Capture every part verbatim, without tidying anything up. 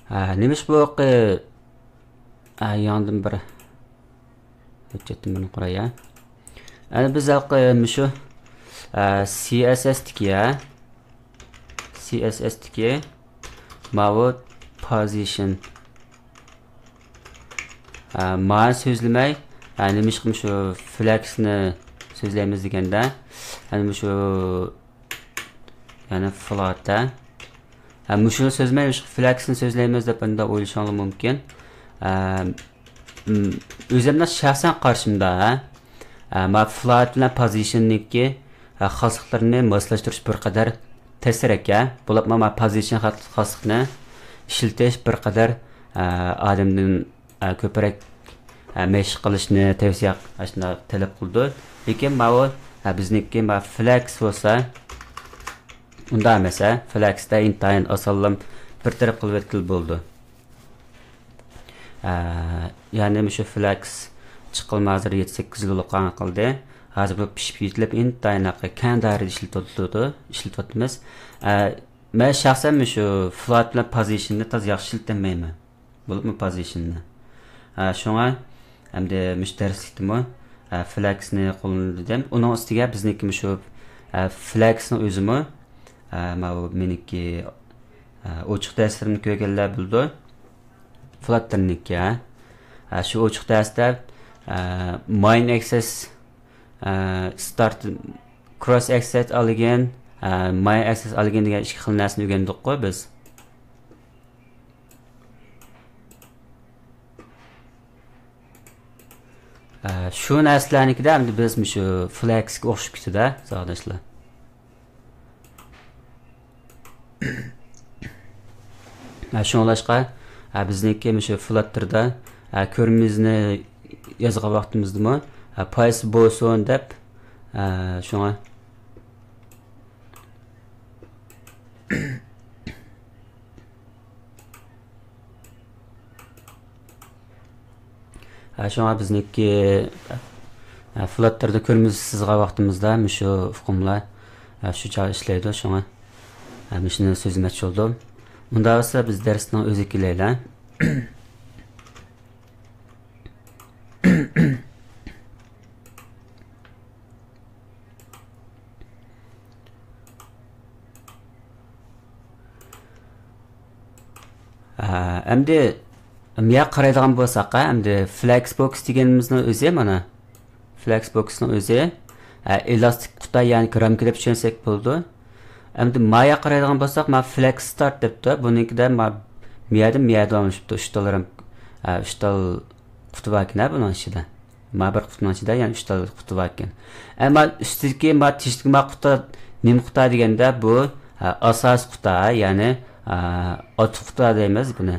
ھە، نېمىش بۇ ھەققى؟ ھە، ياڭدىن بىر ھۆججەتتىن بىرنى قۇراي، ھە. ئەنە بىز ھەققى مۇشۇ، ھە، سى ئەس ئەس تىكى، ھە. سى ئەس ئەس تىكى ماۋۇ پوزىشن. ھە، مانى سۆزلىمەي، ھە، نېمىشقا مۇشۇ فلەكسنى سۆزلەيمىز دېگەندە، يەنى مۇشۇ، يەنى فلات، ھە. ھە، مۇشۇنى سۆزلىمەي، مۇشۇ فلەكسنى سۆزلەيمىز دەپ ئۇنداق ئويلىشىڭلار مۇمكىن. ھە، م، ئۆزۈمنىڭ شەخسەن قارىشىمدا، ھە، ھە، ما فلات بىلەن پوزىشننىڭكى، ھە، خاسلىقلىرىنى ماسلاشتۇرۇش بىر قەدەر تەسرەك، ھە. بولۇپمۇ ما پوزىشن خاس-، خاسلىقنى ئىشلىتىش بىر قەدەر، ھە، ئادەمدىن، ھە، كۆپرەك، ھە، مەشىق قىلىشنى تەۋسىيە، ئاشۇنداق تەلەپ قىلىدۇ. لېكىن ماۋۇ، ھە، بىزنىڭكى ما فلەكس بولسا، ئۇنداق ئەمەس، ھە. فلەكستە ئىنتايىن ئاسانلا بىر تەرەپ قىلىپ ئۆتكىلى بولىدۇ. ئە، يەنى مۇشۇ فلەكس چىققىلى ھازىر يەتتە سەككىز يىل بولۇپ قالدى. ھازىر بۇ پىشىپ يېتىلىپ، ئىنتايىن كەڭ دائىرىدە ئىشلىتىۋاتىدۇ، ئىشلىتىۋاتىمىز. ئە، مەن شەخسەن مۇشۇ فلات بىلەن پوزىشننى تازا ياخشى ئىشلىتەلمەيمەن. بولۇپمۇ پوزىشننى. ئە، شۇڭا ئەمدى مۇشۇ دەرسلىكتىمۇ، ئە، فلەكسنى قوللىنىدۇ دېدىم. ئۇنىڭ ئۈستىگە بىزنىڭكى مۇشۇ، ئە، فلەكسنىڭ ئۆزىمۇ، ئە، ماۋۇ مېنىڭكى، ئە، ئوچۇق دەرسلىرىمنى كۆرگەنلەر بىلىدۇ. فلاتتېرنىڭكى، ھە. ھە، شۇ ئوچۇق دەرستە، ئە، ماين ئەكسېس، ئە، ستارت، كروس ئەكسېس ئالىگىن، ئە، ماين ئەكسېس ئالىگىن دېگەن ئىككى خىل نەرسىنى ئۆگەندۇققۇ بىز. ئە، شۇ نەرسىلەرنىڭكىدە ئەمدى بىز مۇشۇ فلەكسكە ئوخشىشىپ كېتىدۇ، ساۋاقداشلار. ھە، شۇڭلاشقا، ھە، بىزنىڭكى مۇشۇ فلاتتېردا، ھە، كۆرمىزنى يازغان ۋاقتىمىزدىمۇ، ھە، پايسى بولسۇن دەپ، ھە، شۇڭا، ھە، شۇڭا بىزنىڭكى، ھە، فلاتتېردا كۆرمىز سىزغان ۋاقتىمىزدا مۇشۇ ئۇقۇملار، ھە، شۇ چاغ ئىشلەيدۇ. شۇڭا، ھە، مۇشۇنى سۆزلىمەكچى بولدۇم. ئۇنداق بولسا بىز دەرسنىڭ ئۆزىگە كېلەيلى. ئە، ئەمدى مۇياققا قارايدىغان بولساق، ئەمدى فلەكس بوكس دېگىنىمىزنىڭ ئۆزى مانا. فلەكس بوكسنىڭ ئۆزى، ئە، ئېلاستىك قۇتا، يەنى رامكا دەپ چۈشەنسەك بولىدۇ. ئەمدى ماياققا قارايدىغان بولساق، ما فلەكس ستارت دەپتۇ. بۇنىڭكىدە ما، مۇيەردىن مۇيەردە ئالمىشىپتۇ. ئۈچ تال رام-، ئە، ئۈچ تال قۇتا باركەن بۇنىڭ ئىچىدە. ما بىر قۇتىنىڭ ئىچىدە يەنە ئۈچ تال قۇتا باركەن. ئەمما ئۈستىدىكى ما تېشىدىكى ما قۇتا نېمە قۇتا دېگەندە بۇ، ھە، ئاساسىي قۇتا، يەنى، ھە، ئاتا قۇتا دەيمىز بۇنى.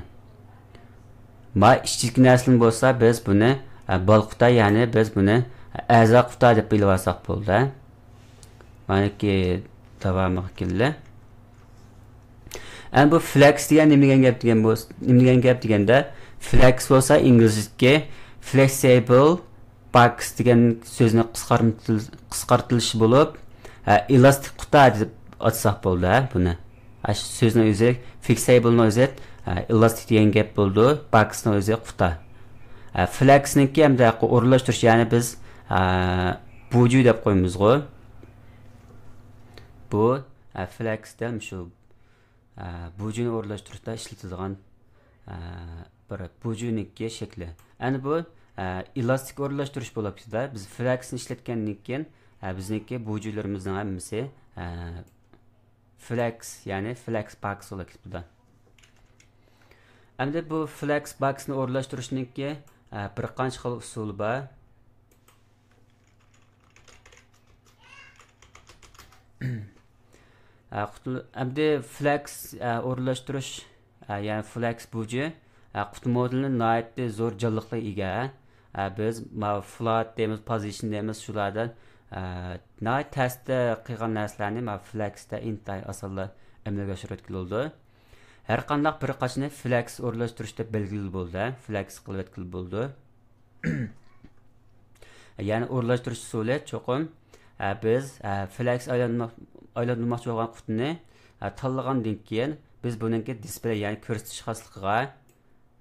ما ئىچىدىكى نەرسىلەرنى بولسا بىز بۇنى، ھە، بالا قۇتا، يەنى بىز بۇنى ئەزا قۇتا دەپ بىلىۋالساق بولدى. مانىكى داۋامىغا كېلىلى. ئەمدى بۇ فلەكس دېگەن نېمە دېگەن گەپ دېگەن بولسا، نېمە دېگەن گەپ دېگەندە، فلەكس بولسا ئىنگلىزچىدىكى فلېكسىبىل باكس دېگەن سۆزنى قىسقارتىل-، قىسقارتىلىشى بولۇپ، ھە، ئېلاستىك قۇتا دەپ ئاتىساق بولىدۇ، ھە، بۇنى. ھە، شۇ سۆزنىڭ ئۆزى، فلېكسىبىلنىڭ ئۆزى، ھە، ئېلاستىك دېگەن گەپ بولىدۇ، باكسنىڭ ئۆزى قۇتا. ھە، فلەكسنىڭكى ئەمدى ئورۇنلاشتۇرۇش، يەنى بىز، ھە، بۇجۇ دەپ قويىمىزغۇ. بۇ، ھە، فلەكس دەل مۇشۇ، ھە، بۇجۇنى ئورۇنلاشتۇرۇشتا ئىشلىتىدىغان، ھە، بىر بۇجۇنىڭكى شەكلى. ئەنە بۇ، ھە، ئېلاستىك ئورۇنلاشتۇرۇش بولۇپ كېتىدۇ. بىز فلەكسنى ئىشلەتكەندىن كېيىن، ھە، بىزنىڭكى بۇجۇلىرىمىزنىڭ ھەممىسى، ھە، فلەكس، يەنى فلەكس باكس بولۇپ كېتىدۇ. ئەمدى بۇ فلەكس باكسنى ئورۇنلاشتۇرۇشنىڭكى، ھە، بىر قانچە خىل ئۇسۇلى بار. ھە، قۇتۇل-، ئەمدى فلەكس، ھە، ئورۇنلاشتۇرۇش، ھە، يەنى فلەكس بۇجى، ھە، قۇتا مودېلىنى ناھايىتى زور جانلىقلىققا ئىگە. ھە، بىز ماۋۇ فلات دەيمىز، پوزىشن دەيمىز، شۇلاردا، ھە، ناھايىتى تەستە قىلغان نەرسىلەرنى ماۋۇ فلەكستە ئىنتايىن ئاسانلا ئەمەلگە ئاشۇرۇۋەتكىلى بولىدۇ. ھەر قانداق بىر قاچىنى فلەكس ئورۇنلاشتۇرۇش دەپ بەلگىلىگىلى بولىدۇ، ھە، فلەكس قىلىۋەتكىلى بولىدۇ. يەنى ئورۇنلاشتۇرۇش ئۇسۇلى چوقۇم، ھە، بىز، ھە، فلەكس ئايلاندۇرماق-، ئايلاندۇرماقچى بولغان قۇتىنى، ھە، تاللىغاندىن كېيىن، بىز بۇنىڭكى دىسپلېي، يەنى كۆرسىتىش خاسلىقىغا،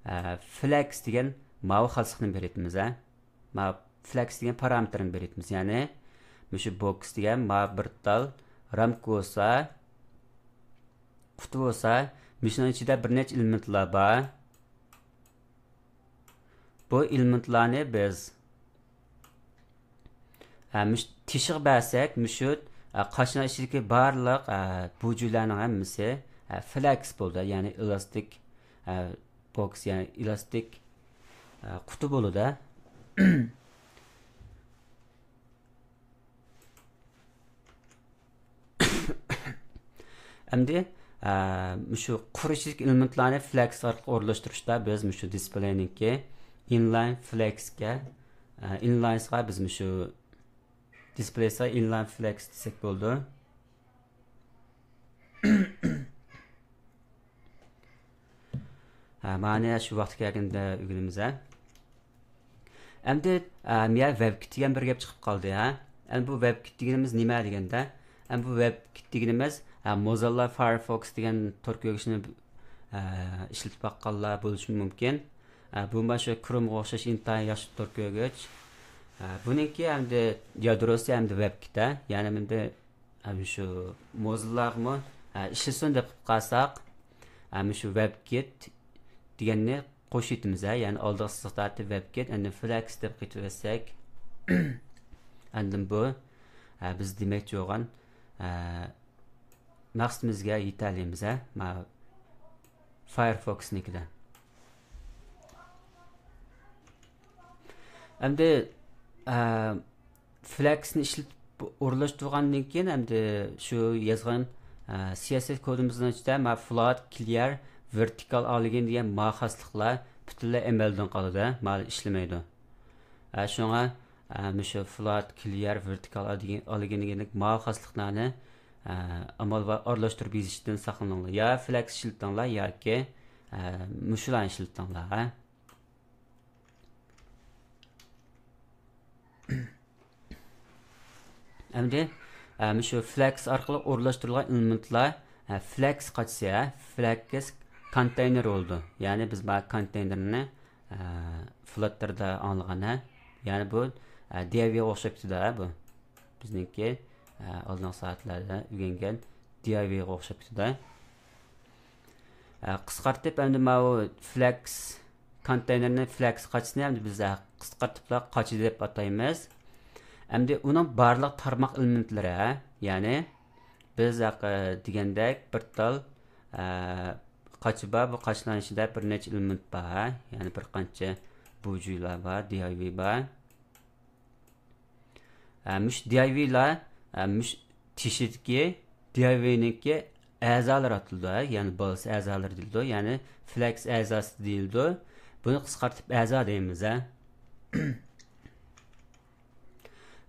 ئە، فلەكس دېگەن ماۋۇ خاسلىقنى بېرىۋېتىمىز، ھە. ماۋۇ فلەكس دېگەن پارامېتىرنى بېرىۋېتىمىز. يەنى مۇشۇ بوكس دېگەن ماۋۇ بىر تال رامكا بولسا، قۇتى بولسا، مۇشۇنىڭ ئىچىدە بىر نەچچە ئېلېمېنتلار بار. بۇ ئېلېمېنتلارنى بىز، ئە، مۇش-، تېشىغا بەرسەك، مۇشۇ، ئە، قاچىلار ئىچىدىكى بارلىق، ئە، بۇجۇلارنىڭ ھەممىسى، ئە، فلەكس بولىدۇ، يەنى ئېلاستىك، ئە، بوكس، يەنى ئېلاستىك، ئە، قۇتى بولىدۇ. ئەمدى، ئە، مۇشۇ قۇر ئىچىدىكى ئېلېمېنتلارنى فلەكس ئارقىلىق ئورۇنلاشتۇرۇشتا بىز مۇشۇ دىسپلېينىڭكى ئىنلاين فلەكسكە، ئە، ئىنلاينسىغا بىز مۇشۇ دىسپلېيسىغا ئىنلاين فلەكس دېسەك بولىدۇ. ھە، مانا شۇ ۋاقتى كەلگەندە ئۆگىنىمىز، ھە. ئەمدى، ئە، مىيا ۋېب كىت دېگەن بىر گەپ چىقىپ قالدى، ھە. ئەمدى بۇ ۋېب كىت دېگىنىمىز نېمە دېگەندە، ئەمدى بۇ ۋېب كىت دېگىنىمىز، ئە، موزىللا فايرفوكس دېگەن تور كۆرگۈچنى، ئە، ئىشلىتىپ باققانلار بولۇشى مۇمكىن. ئە، بۇمۇ شۇ كرومغا ئوخشاش ئىنتايىن ياخشى تور كۆرگۈچ. ئە، بۇنىڭكى ئەمدى يادروسى ئەمدى ۋېب كىت، ھە. يەنى ئەمدى ئە، مۇشۇ موزىللاغىمۇ، ئە، ئىشلىسۇن دەپ قىلىپ قالساق، ئە، مۇشۇ ۋېب كىت دېگەننى قوشۇۋېتىمىز، ھە. يەنى ئالدىغا سىزىق تارتىپ ۋېب كىت، ئەندىن فلەكس دەپ قېتىۋەتسەك، ئاندىن بۇ، ئە، بىز دېمەكچى بولغان، ئە، مەقسىتىمىزگە يېتەلەيمىز، ھە. ما-، فايرفوكسنىڭكىدە. ئەمدى، ئە، فلەكسنى ئىشلىتىپ ئورۇنلاشتۇرغاندىن كېيىن، ئەمدى شۇ يازغان، ئە، سى ئېس ئېس كودىمىزنىڭ ئىچىدە ما فلات، كلىيەر، ۋېرتىكال ئالىگىن دېگەن ما خاسلىقلار پۈتۈنلەي ئەمەلدىن قالىدۇ، ما ئىشلىمەيدۇ. ئە، شۇڭا، ئە، مۇشۇ فلات، كلىيەر، ۋېرتىكال ئالىگىن، ئالىگىن دېگەندەك ما خاسلىقلارنى، ئە، ئامال بار ئارىلاشتۇرۇپ يېزىشتىن ساقلىنىڭلار. يا فلەكس ئىشلىتىڭلار ياكى، ئە، مۇشۇلارنى ئىشلىتىڭلار، ھە. ئەمدى، ئە، مۇشۇ فلەكس ئارقىلىق ئورۇنلاشتۇرۇلغان ئېلېمېنتلار، ئە، فلەكس قاچىسى، ھە، فلەكس كونتېينېر بولىدۇ. يەنى بىز بۇ كونتېينېرنى، ئە، فلاتتېردا ئاڭلىغان، ھە. يەنى بۇ، ئە، دى ئاي ۋىغا ئوخشاپ كېتىدۇ، ھە، بۇ. بىزنىڭكى، ئە، ئالدىنقى سائەتلەردە ئۆگەنگەن دى ئاي ۋىغا ئوخشاپ كېتىدۇ. ئە، قىسقارتىپ ئەمدى ماۋۇ فلەكس كونتېينېرنى، فلەكس قاچىسىنى ئەمدى بىز، ئە، قىسقارتىپلا قاچا دەپ ئاتايمىز. ئەمدى ئۇنىڭ بارلىق تارماق ئېلېمېنتلىرى، ھە، يەنى بىز، ئە، دېگەندەك بىر تال، ئە، قاچا بار. بۇ قاچىلارنىڭ ئىچىدە بىر نەچچە ئېلېمېنت بار، ھە، يەنى بىر قانچە بۇجۇيلار بار، دى ئاي ۋى بار. ئە، مۇشۇ دى ئاي ۋىلار، ئە، مۇشۇ تېشىدىكى دى ئاي ۋىنىڭكى ئەزالىرى ئاتىلىدۇ، ھە؟ يەنى بالىسى ئەزالىرى دېيىلىدۇ، يەنى فلەكس ئەزاسى دېيىلىدۇ. بۇنى قىسقارتىپ ئەزا دەيمىز، ھە؟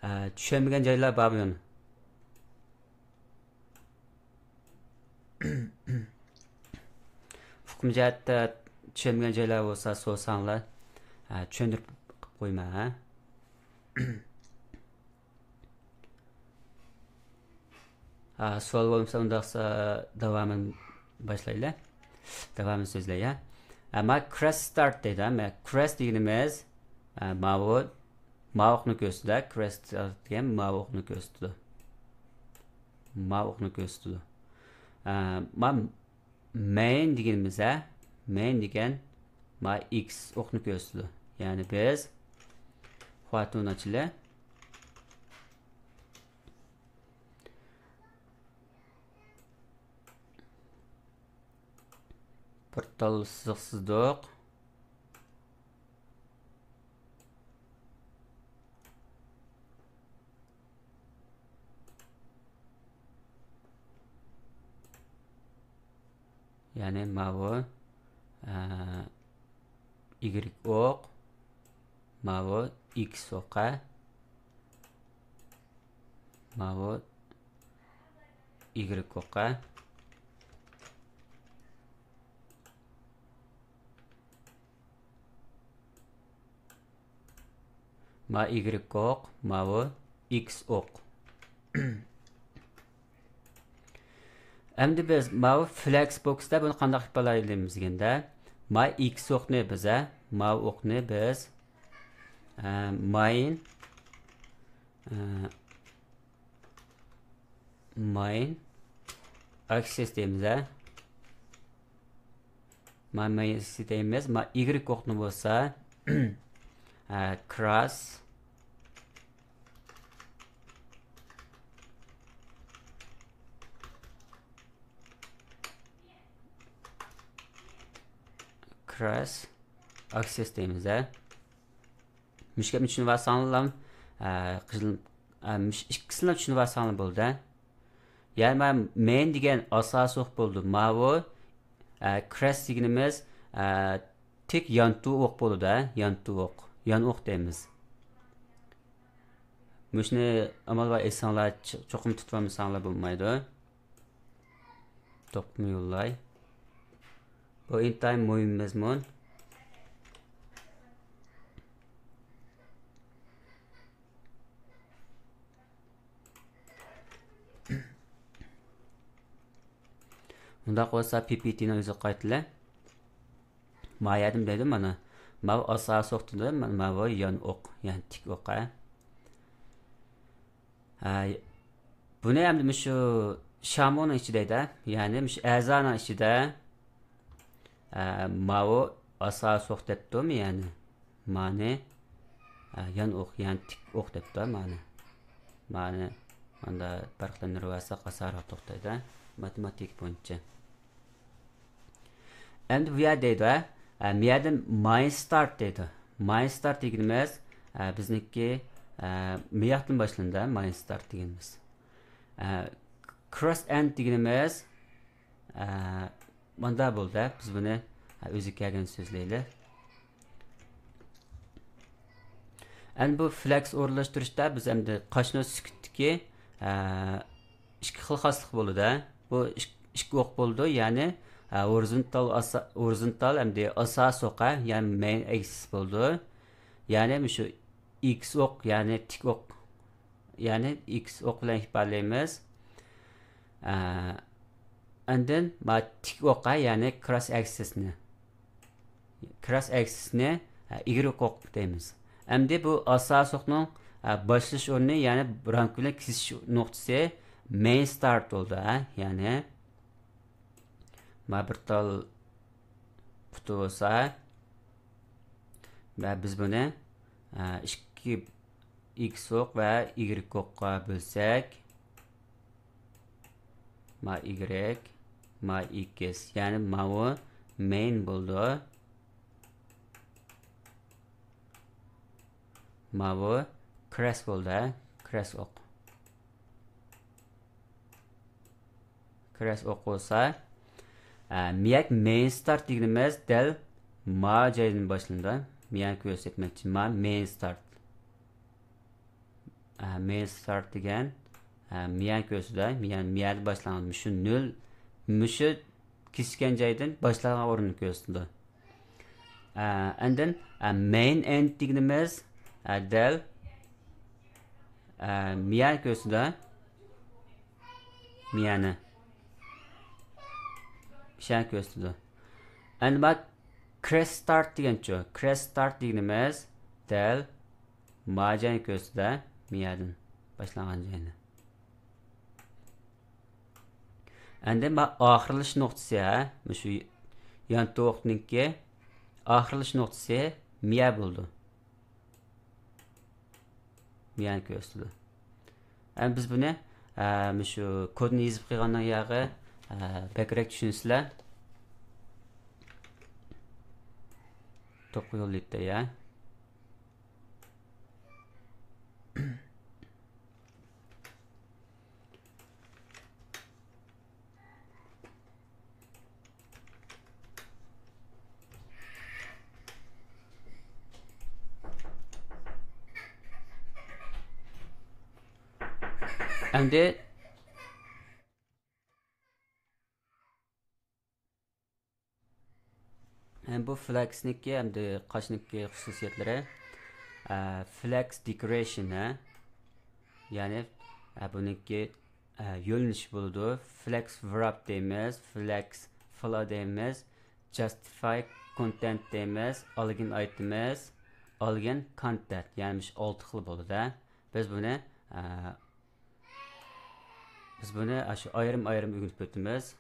ئە، چۈشەنمىگەن جايلار بارمۇ يەنە؟ ئۇقۇم جەھەتتە چۈشەنمىگەن جايلار بولسا سورىساڭلار، ھە، چۈشەندۈرۈپ قويىمەن، ھە. ھە، سوئال بولمىسا ئۇنداقسا داۋامىنى باشلايلى. داۋامىنى سۆزلەي، ھە. ھە، ما كرەش ستارت دەيدۇ، ھە. ما كرەش دېگىنىمىز، ھە، ماۋۇ، ماۋۇ ئوقنى كۆرسىتىدۇ، ھە. كرەش ستارت دېگەن ماۋۇ ئوقنى كۆرسىتىدۇ. ماۋۇ ئوقنى كۆرسىتىدۇ. ھە، ما مەين دېگىنىمىز، ھە، مەين دېگەن ما ئىكس ئوقنى كۆرسىتىدۇ. يەنى بىز خۇاتۇن ئاچىلى بىر تال سىزىق سىزدۇق. يەنى ماۋۇ، ئە، ئىگرېك ئوق، ماۋۇ ئىكس ئوقى، ماۋۇ ئىگرېك ئوقى. ما ئىگرېك ئوق، ماۋۇ ئىكس ئوق. ئەمدى بىز ماۋۇ فلەكس بوكستا بۇنى قانداق ئىپادىلەيلىمىز دېگەندە، ما ئىكس ئوقنى بىز، ھە، ماۋۇ ئوقنى بىز، ھە، ماين، ھە، ماين ئاكسىس دەيمىز، ھە. ما ماين ئاكسىس دەيمىز، ما ئىگرېك ئوقنى بولسا، ھە، كراس، كراس ئاكسىس دەيمىز، ھە. مۇشۇ گەپنى چۈشىنىۋالساڭلار، ئە، قىزىل، ئە، مۇشۇ ئىككىسىنى چۈشىنىۋالساڭلار بولدى. يەنى مانا مەين دېگەن ئاساسىي ئوق بولدى. ماۋۇ، ئە، كرېس دېگىنىمىز، ئە، تىك يانتۇ ئوق بولىدۇ، ھە؟ يانتۇ ئوق. يان ئوق دەيمىز. مۇشۇنى ئامال بار ئېيتساڭلار، چ-، چوقۇم تۇتۇۋالمىساڭلار بولمايدۇ. توختىماي يوللاي. بۇ ئىنتايىن مۇھىم مەزمۇن. ئۇنداق بولسا، پى پى تىنىڭ ئۆزىگە قايتىلى. ما يەردىن دەيدۇ مانا. ماۋۇ ئاساسىي ئوق دېدى، مانا ماۋۇ يان ئوق، يەنى تىك ئوق، ھە. ھە، بۇنى ئەمدى مۇشۇ شامۇنىڭ ئىچىدە، يەنى مۇشۇ ئەزانىڭ ئىچىدە، ھە، ماۋۇ ئاساسىي ئوق دەپتۇ، يەنى مانى، ھە، يان ئوق، يەنى تىك ئوق دەپتۇ، مانى. مانى ماندا پەرقلەندۈرۈۋالساق ئاسانراق توختايدۇ، ماتېماتىكا بويىچە. ئەمدى بۇ يەر دەيدۇ، ھە؟ ھە، مۇ يەردىن ماين ستارت دەيدۇ. ماين ستارت دېگىنىمىز، ھە، بىزنىڭكى، ھە، مۇ ياقتىن باشلىنىدۇ، ھە، ماين ستارت دېگىنىمىز. ھە، كروس ئېند دېگىنىمىز، ھە، ماندا بولدى، ھە، بىز بۇنى، ھە، ئۆزى كەلگەن سۆزلەيلى. ئەمدى بۇ فلەكس ئورۇنلاشتۇرۇشتا بىز ئەمدى قاشنۇ سۈكۈتتىكى، ئە، ئىككى خىل خاسلىق بولىدۇ. بۇ ئىك-، ئىككى ئوق بولىدۇ، يەنى، ئە، ھورىزونتال ئاسا-، ھورىزونتال ئەمدى ئاساسىي ئوق، يەنى مەين ئەكسىس بولىدۇ. يەنى مۇشۇ ئىكس ئوق، يەنى تىك ئوق، يەنى ئىكس ئوق بىلەن ئىپادىلەيمىز. ئە، ئاندىن ما تىك ئوققا، يەنى كراس ئەكسىسنى. كراس ئەكسىسنى، ھە، ئىگرېك ئوق دەيمىز. ئەمدى بۇ ئاساسىي ئوقنىڭ، ھە، باشلىنىش ئورنى، يەنى رامكا بىلەن كېسىشىش نۇقتىسى مەين ستارت بولدى، ھە، يەنى ما بىر تال قۇتى بولسا، ۋە بىز بۇنى، ھە، ئىككى ئىكس ئوق ۋە ئىگرېك ئوققا بۆلسەك، ما ئىگرېك، ما ئىكس. يەنى ماۋۇ مەين بولىدۇ. ماۋۇ كرېس بولىدۇ، ھە؟ كرېس ئوق. كرېس ئوق بولسا، ئە، مىيەك مەين ستارت دېگىنىمىز دەل ما جايدىن باشلىنىدۇ. مىيەنى كۆرسەتمەكچى، ما مەين ستارت. ئە، مەين ستارت دېگەن، ئە، مىيەنى كۆرسىدە، مىيەن، مىيەدە باشلانغان، مۇشۇ نۆل، مۇشۇ كېسىشكەن جايدىن باشلانغان ئورۇننى كۆرسىتىدۇ. ئە، ئاندىن، ئە، مەين ئېند دېگىنىمىز، ئە، دەل، ئە، مىيەنى كۆرسىدە، مىيەنى. مىشەنى كۆرسىتىدۇ. ئەمدى ما كرېس ستارت دېگەنچۇ؟ كرېس ستارت دېگىنىمىز دەل ما جاينى كۆرسىتىدۇ، مىيەدىن باشلانغان جاينى. ئەمدى ما ئاخىرلىشىش نۇقتىسى، ھە؟ مۇشۇ يانتۇقنىڭكى ئاخىرلىشىش نۇقتىسى مىيە بولىدۇ. مىيەنى كۆرسىتىدۇ. ئەمدى بىز بۇنى، ئە، مۇشۇ كودنى يېزىپ قويغاندىن ياغى، ئە، بەكرەك چۈشىنىسىلەر. توپقا يوللايتتى يا. ئەمدى ھەم بۇ فلەكسنىڭكى ھەمدە قاشنىڭكى خۇسۇسىيەتلىرى، ئە، فلەكس دېكورېيشن، ھە؟ يەنى، ئە، بۇنىڭكى، ئە، يۆنىلىش بولىدۇ. فلەكس ۋراپ دەيمىز، فلەكس فلا دەيمىز، جاستىفاي كونتېنت دەيمىز، ئالگىن ئايتېمىز، ئالگىن كونتېنت. يەنى مۇشۇ ئالتە خىل بولىدۇ. بىز بۇنى، ئە، بىز بۇنى ئاشۇ ئايرىم-ئايرىم ئۆگىنىپ ئۆتىمىز.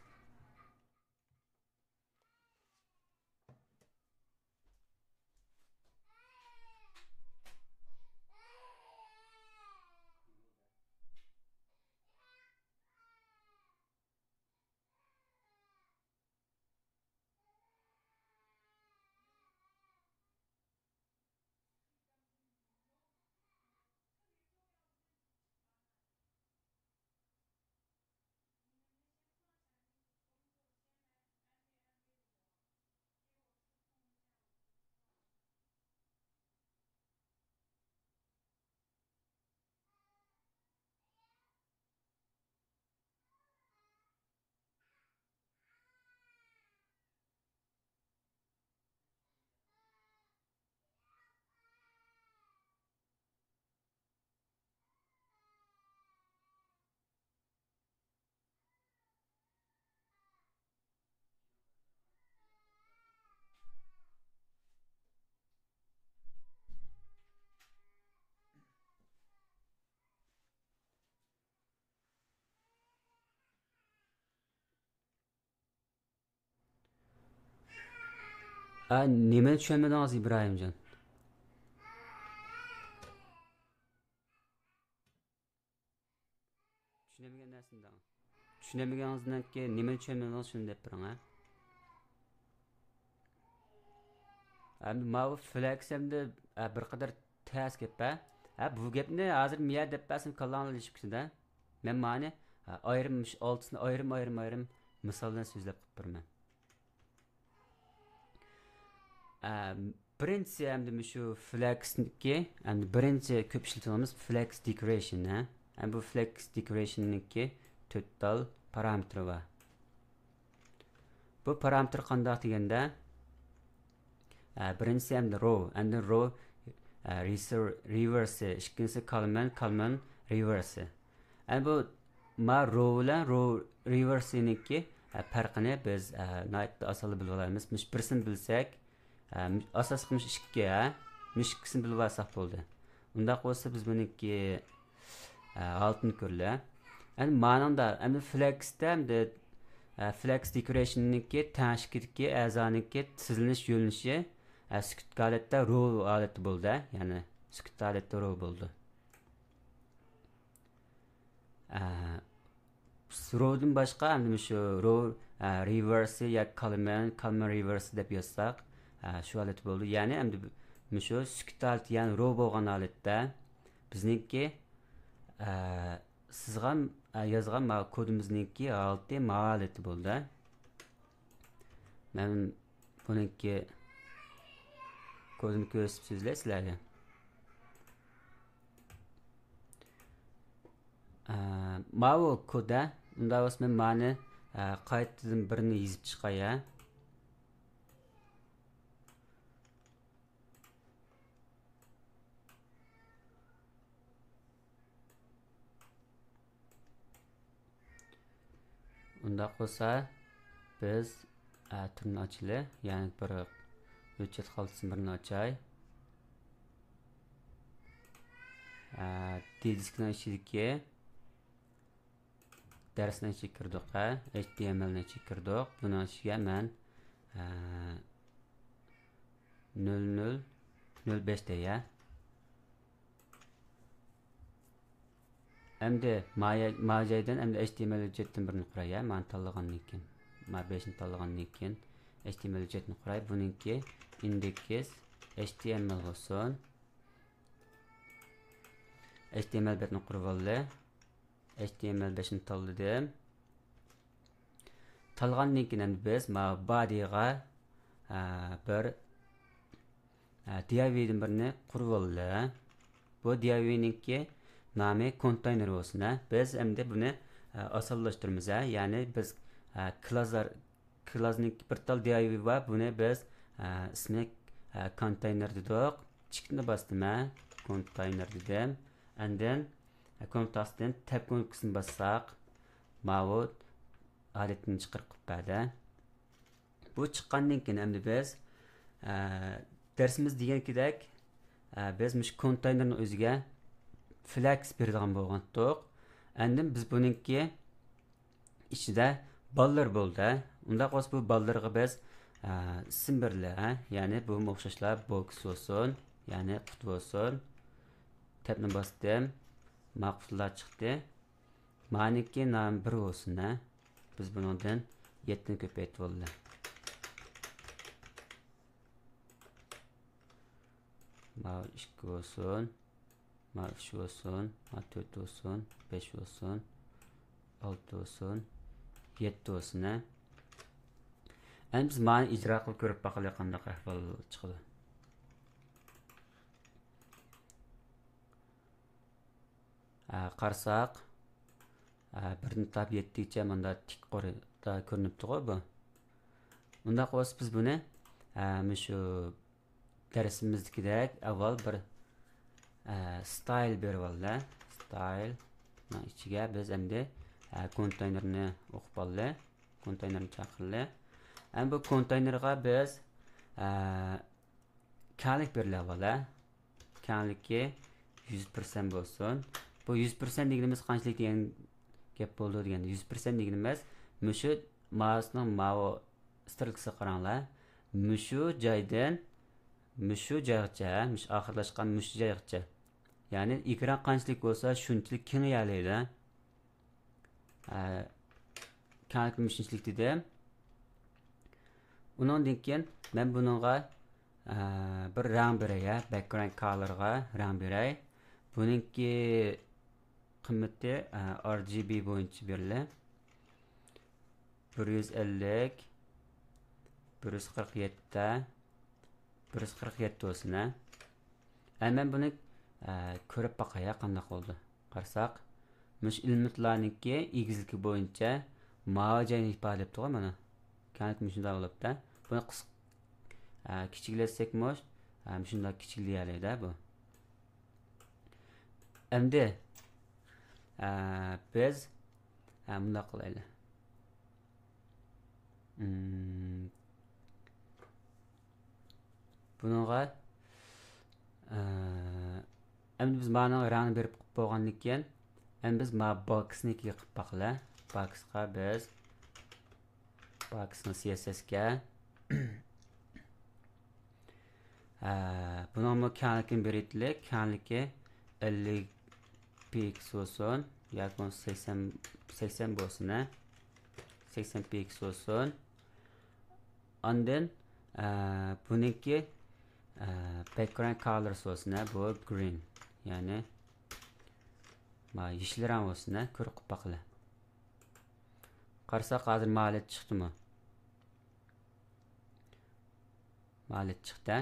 ئا، نېمىنى چۈشەنمىدىڭىز، ئىبراھىمجان؟ چۈشىنەلمىگەن نەرسىنى دەڭ. چۈشىنەلمىگىنىڭىزنىڭكى نېمىنى چۈشەنمىدىڭىز، شۇنى دەپ بېرىڭ، ھە. ئەمدى ماۋۇ فلەكس ئەمدى، ئە، بىر قەدەر تەس گەپ، ھە. ھە، بۇ گەپنى ھازىر مىيە دەپ بەرسەم، كاللاڭلار ئېشىپ كېتىدۇ، ھە. مەن مانى، ھە، ئايرىم، مۇشۇ ئالتىسىنى ئايرىم، ئايرىم، ئايرىم مىسال بىلەن سۆزلەپ قىلىپ بېرىمەن. ئە، بىرىنچىسى ئەمدى مۇشۇ فلەكسنىڭكى، ئەمدى بىرىنچى كۆپ ئىشلىتىدىغىنىمىز فلەكس دېكورېيشن، ھە. ئەمدى بۇ فلەكس دېكورېيشننىڭكى تۆت تال پارامېتىرى بار. بۇ پارامېتىر قانداق دېگەندە، ئە، بىرىنچىسى ئەمدى رو، ئەمدى رو، ئە، رېسىر-، رېۋېرسى، ئىككىنچىسى كالمەن، كالمەن رېۋېرسى. ئەمدى بۇ ما رو بىلەن رو رېۋېرسىنىڭكى، ئە، پەرقىنى بىز، ئە، ناھايىتى ئاسانلا بىلىۋالايمىز. مۇشۇ بىرسىنى بىلسەك، ئە، ئاساسلىقى مۇشۇ ئىككى، ھە، مۇشۇ ئىككىسىنى بىلىۋالساق بولدى. ئۇنداق بولسا بىز بۇنىڭكى، ئە، ھالىتىنى كۆرىلى. ئەمدى مانىڭدا، ئەمدى فلەكستە، ئەمدى، ئە، فلەكس دېكورېيشننىڭكى تەڭشىكىدىكى ئەزانىڭكى تىزىلىنىش يۆنىلىشى، ئە، سۈكۈت ھالەتتە رو ھالەتتە بولدى، يەنى سۈكۈت ھالەتتە رو بولدى. ئە، رودىن باشقا ئەمدى مۇشۇ رو، ئە، رېۋېرسى ياكى كالمەن، كالمەن رېۋېرسى دەپ يازساق، ئە، شۇ ھالەتتە بولىدۇ. يەنى ئەمدى مۇشۇ سۈكۈت ھالىتى، يەنى رو بولغان ھالەتتە بىزنىڭكى، ئە، سىزغان، ئە، يازغان ما كودىمىزنىڭكى ھالىتى ما ھالىتى بولدى. مەن بۇنىڭكى كودىنى كۆرسىتىپ سۆزلەي سىلەرگە. ئە، ماۋۇ كود، ئە، ئۇنداق بولسا مەن مانى، ئە، قايتىدىن بىرنى يېزىپ چىقاي، ئە. ئۇنداق بولسا، بىز، ئە، تۈرنى ئاچىلى، يەنى بىر ھۆججەت خالتىسىنى بىرنى ئاچاي. ئە، دى دىسكنىڭ ئىچىدىكى دەرسنىڭ ئىچىگە كىردۇق، ھە، ئېچ تى ئېم ئېلنىڭ ئىچىگە كىردۇق. بۇنىڭ ئىچىگە مەن، ئە، نۆل نۆل نۆل بەش دەي، ھە. ئەمدى ما يە-، ما جايدىن ئەمدى ئېچ تى ئېم ئېل ھۆججەتتىن بىرنى قۇراي، ھە، مانى تاللىغاندىن كېيىن. ما بەشنى تاللىغاندىن كېيىن ئېچ تى ئېم ئېل ھۆججەتنى قۇراي. بۇنىڭكى ئىندېكس ئېچ تى ئېم ئېل بولسۇن. ئېچ تى ئېم ئېل بەتنى قۇرۇۋالدى. ئېچ تى ئېم ئېل بەشنى تاللىدىم. تاللىغاندىن كېيىن ئەمدى بىز ما بادىغا، ئە، بىر، ئە، دى ئاي ۋى دىن بىرنى قۇرۇۋالدى. بۇ دى ئاي ۋى نىڭكى نامى كونتېينېر بولسۇن، ھە. بىز ئەمدى بۇنى، ئە، ئاسانلاشتۇرىمىز، ھە. يەنى بىز، ئە، كلاسلار، كلاسنىڭكى بىر تال دى ئاي ۋى بار، بۇنى بىز، ئە، ئىسمىنى، ئە، كونتېينېر دېدۇق. چېكىتنى باستىم، ھە. كونتېينېر دېدىم. ئاندىن، ئە، كونتاستىن تەب كۇنۇپكىسىنى باسساق، ماۋۇ ھالەتنى چىقىرىپ قىلىپ بەردى. بۇ چىققاندىن كېيىن ئەمدى بىز، ئە، دەرسىمىز دېگەنكىدەك، ئە، بىز مۇشۇ كونتېينېرنىڭ ئۆزىگە فلەكس بېرىدىغان بولغانتۇق. ئەندى بىز بۇنىڭكى ئىچىدە بالىلار بولدى. ئۇنداق بولسا بۇ بالىلارغا بىز، ئە، ئىسىم بېرىلە، ھە؟ يەنى بۇمۇ ئوخشاشلا بوكس بولسۇن، يەنى قۇتى بولسۇن. تەبنى باستىم. ماقۇللار چىقتى. مانىڭكى نامى بىر بولسۇن، ھە. بىز بۇنىڭدىن يەتتىنى كۆپەيتىۋالىلى. ماۋۇ ئىككى بولسۇن. ماۋۇ ئۈچ بولسۇن. ماۋۇ تۆت بولسۇن. بەش بولسۇن. ئالتە بولسۇن. يەتتە بولسۇن، ھە. ئەمدى بىز مانى ئىجرا قىلىپ كۆرۈپ باقىلى، قانداق ئەھۋال چىقىدۇ. ئە، قارىساق، ئە، بىردىن تاپ يەتتىگىچە ماندا تىك قورۇدا كۆرۈنۈپتىغۇ بۇ. ئۇنداق بولسا بىز بۇنى، ئە، مۇشۇ دەرسىمىزدىكىدەك ئاۋۋال بىر، ئە، ستايل بېرىۋالدى. ستايلنىڭ ئىچىگە بىز ئەمدى، ئە، كونتېينېرنى ئوقۇپ ئالدى. كونتېينېرنى چاقىرىلى. ئەمدى بۇ كونتېينېرغا بىز، ئە، كەڭلىك بېرىلىۋالە. كەڭلىكى يۈز پىرسەنت بولسۇن. بۇ يۈز پىرسەنت دېگىنىمىز قانچىلىك دېگەن گەپ بولىدۇ دېگەن. يۈز پىرسەنت دېگىنىمىز مۇشۇ مائۇسنىڭ ماۋۇ سترېلكىسىغا قاراڭلار. مۇشۇ جايدىن مۇشۇ جايغىچە، مۇشۇ ئاخىرلاشقان مۇشۇ جايغىچە. يەنى ئېكران قانچىلىك بولسا، شۇنچىلىك كېڭىيەلەيدۇ. ئە، كەڭلىكىمۇ شۇنچىلىك دېدىم. ئۇنىڭدىن كېيىن مەن بۇنىڭغا، ئە، بىر رەڭ بېرەي، ھە، بەكگراۋند كالېرغا رەڭ بېرەي. بۇنىڭكى قىممىتى، ئە، ئار جى بى بويىچە بېرىلە. بىر يۈز ئەللىك، بىر يۈز قىرىق يەتتە، بىر يۈز قىرىق يەتتە بولسۇن، ھە. ئە، مەن بۇنى، ئە، كۆرۈپ باقاي، قانداق بولىدۇ. قارىساق، مۇشۇ ئېلېمېنتلارنىڭكى ئېگىزلىكى بويىچە ماۋۇ جاينى ئىپادىلەپتىغۇ، مانا. كەڭلىك مۇشۇنداق بولۇپتۇ. بۇنى قىس-، ئە، كىچىكلەتسەكمۇ، ئە، مۇشۇنداق كىچىكلىيەلەيدۇ بۇ. ئەمدى، ئە، بىز، ئە، مۇنداق قىلايلى. مم. بۇنىڭغا، ئە، ئەمدى بىز مانىڭ رەڭنى بېرىپ قىلىپ بولغاندىن كېيىن، ئەمدى بىز ما باكسنىڭكىگە قىلىپ باقىلى. باكسقا بىز، باكسنىڭ سى ئېس ئېسكە، ئە، بۇنىڭمۇ كەڭلىكىنى بېرىۋېتىلى. كەڭلىكى ئەللىك پىكس بولسۇن ياكى بولمىسا سەكسەن، سەكسەن بولسۇن، ھە. سەكسەن پىكس بولسۇن. ئاندىن، ئە، بۇنىڭكى، ئە، بەكگراۋند كالېرسى بولسۇن، ھە، بۇ گرىن. يەنى، ما، يېشىل رەڭ بولسۇن، ھە، كۆرۈپ قىلىپ باقىلى. قارىساق، ھازىر مالىيەت چىقتىمۇ؟ مالىيەت چىقتى.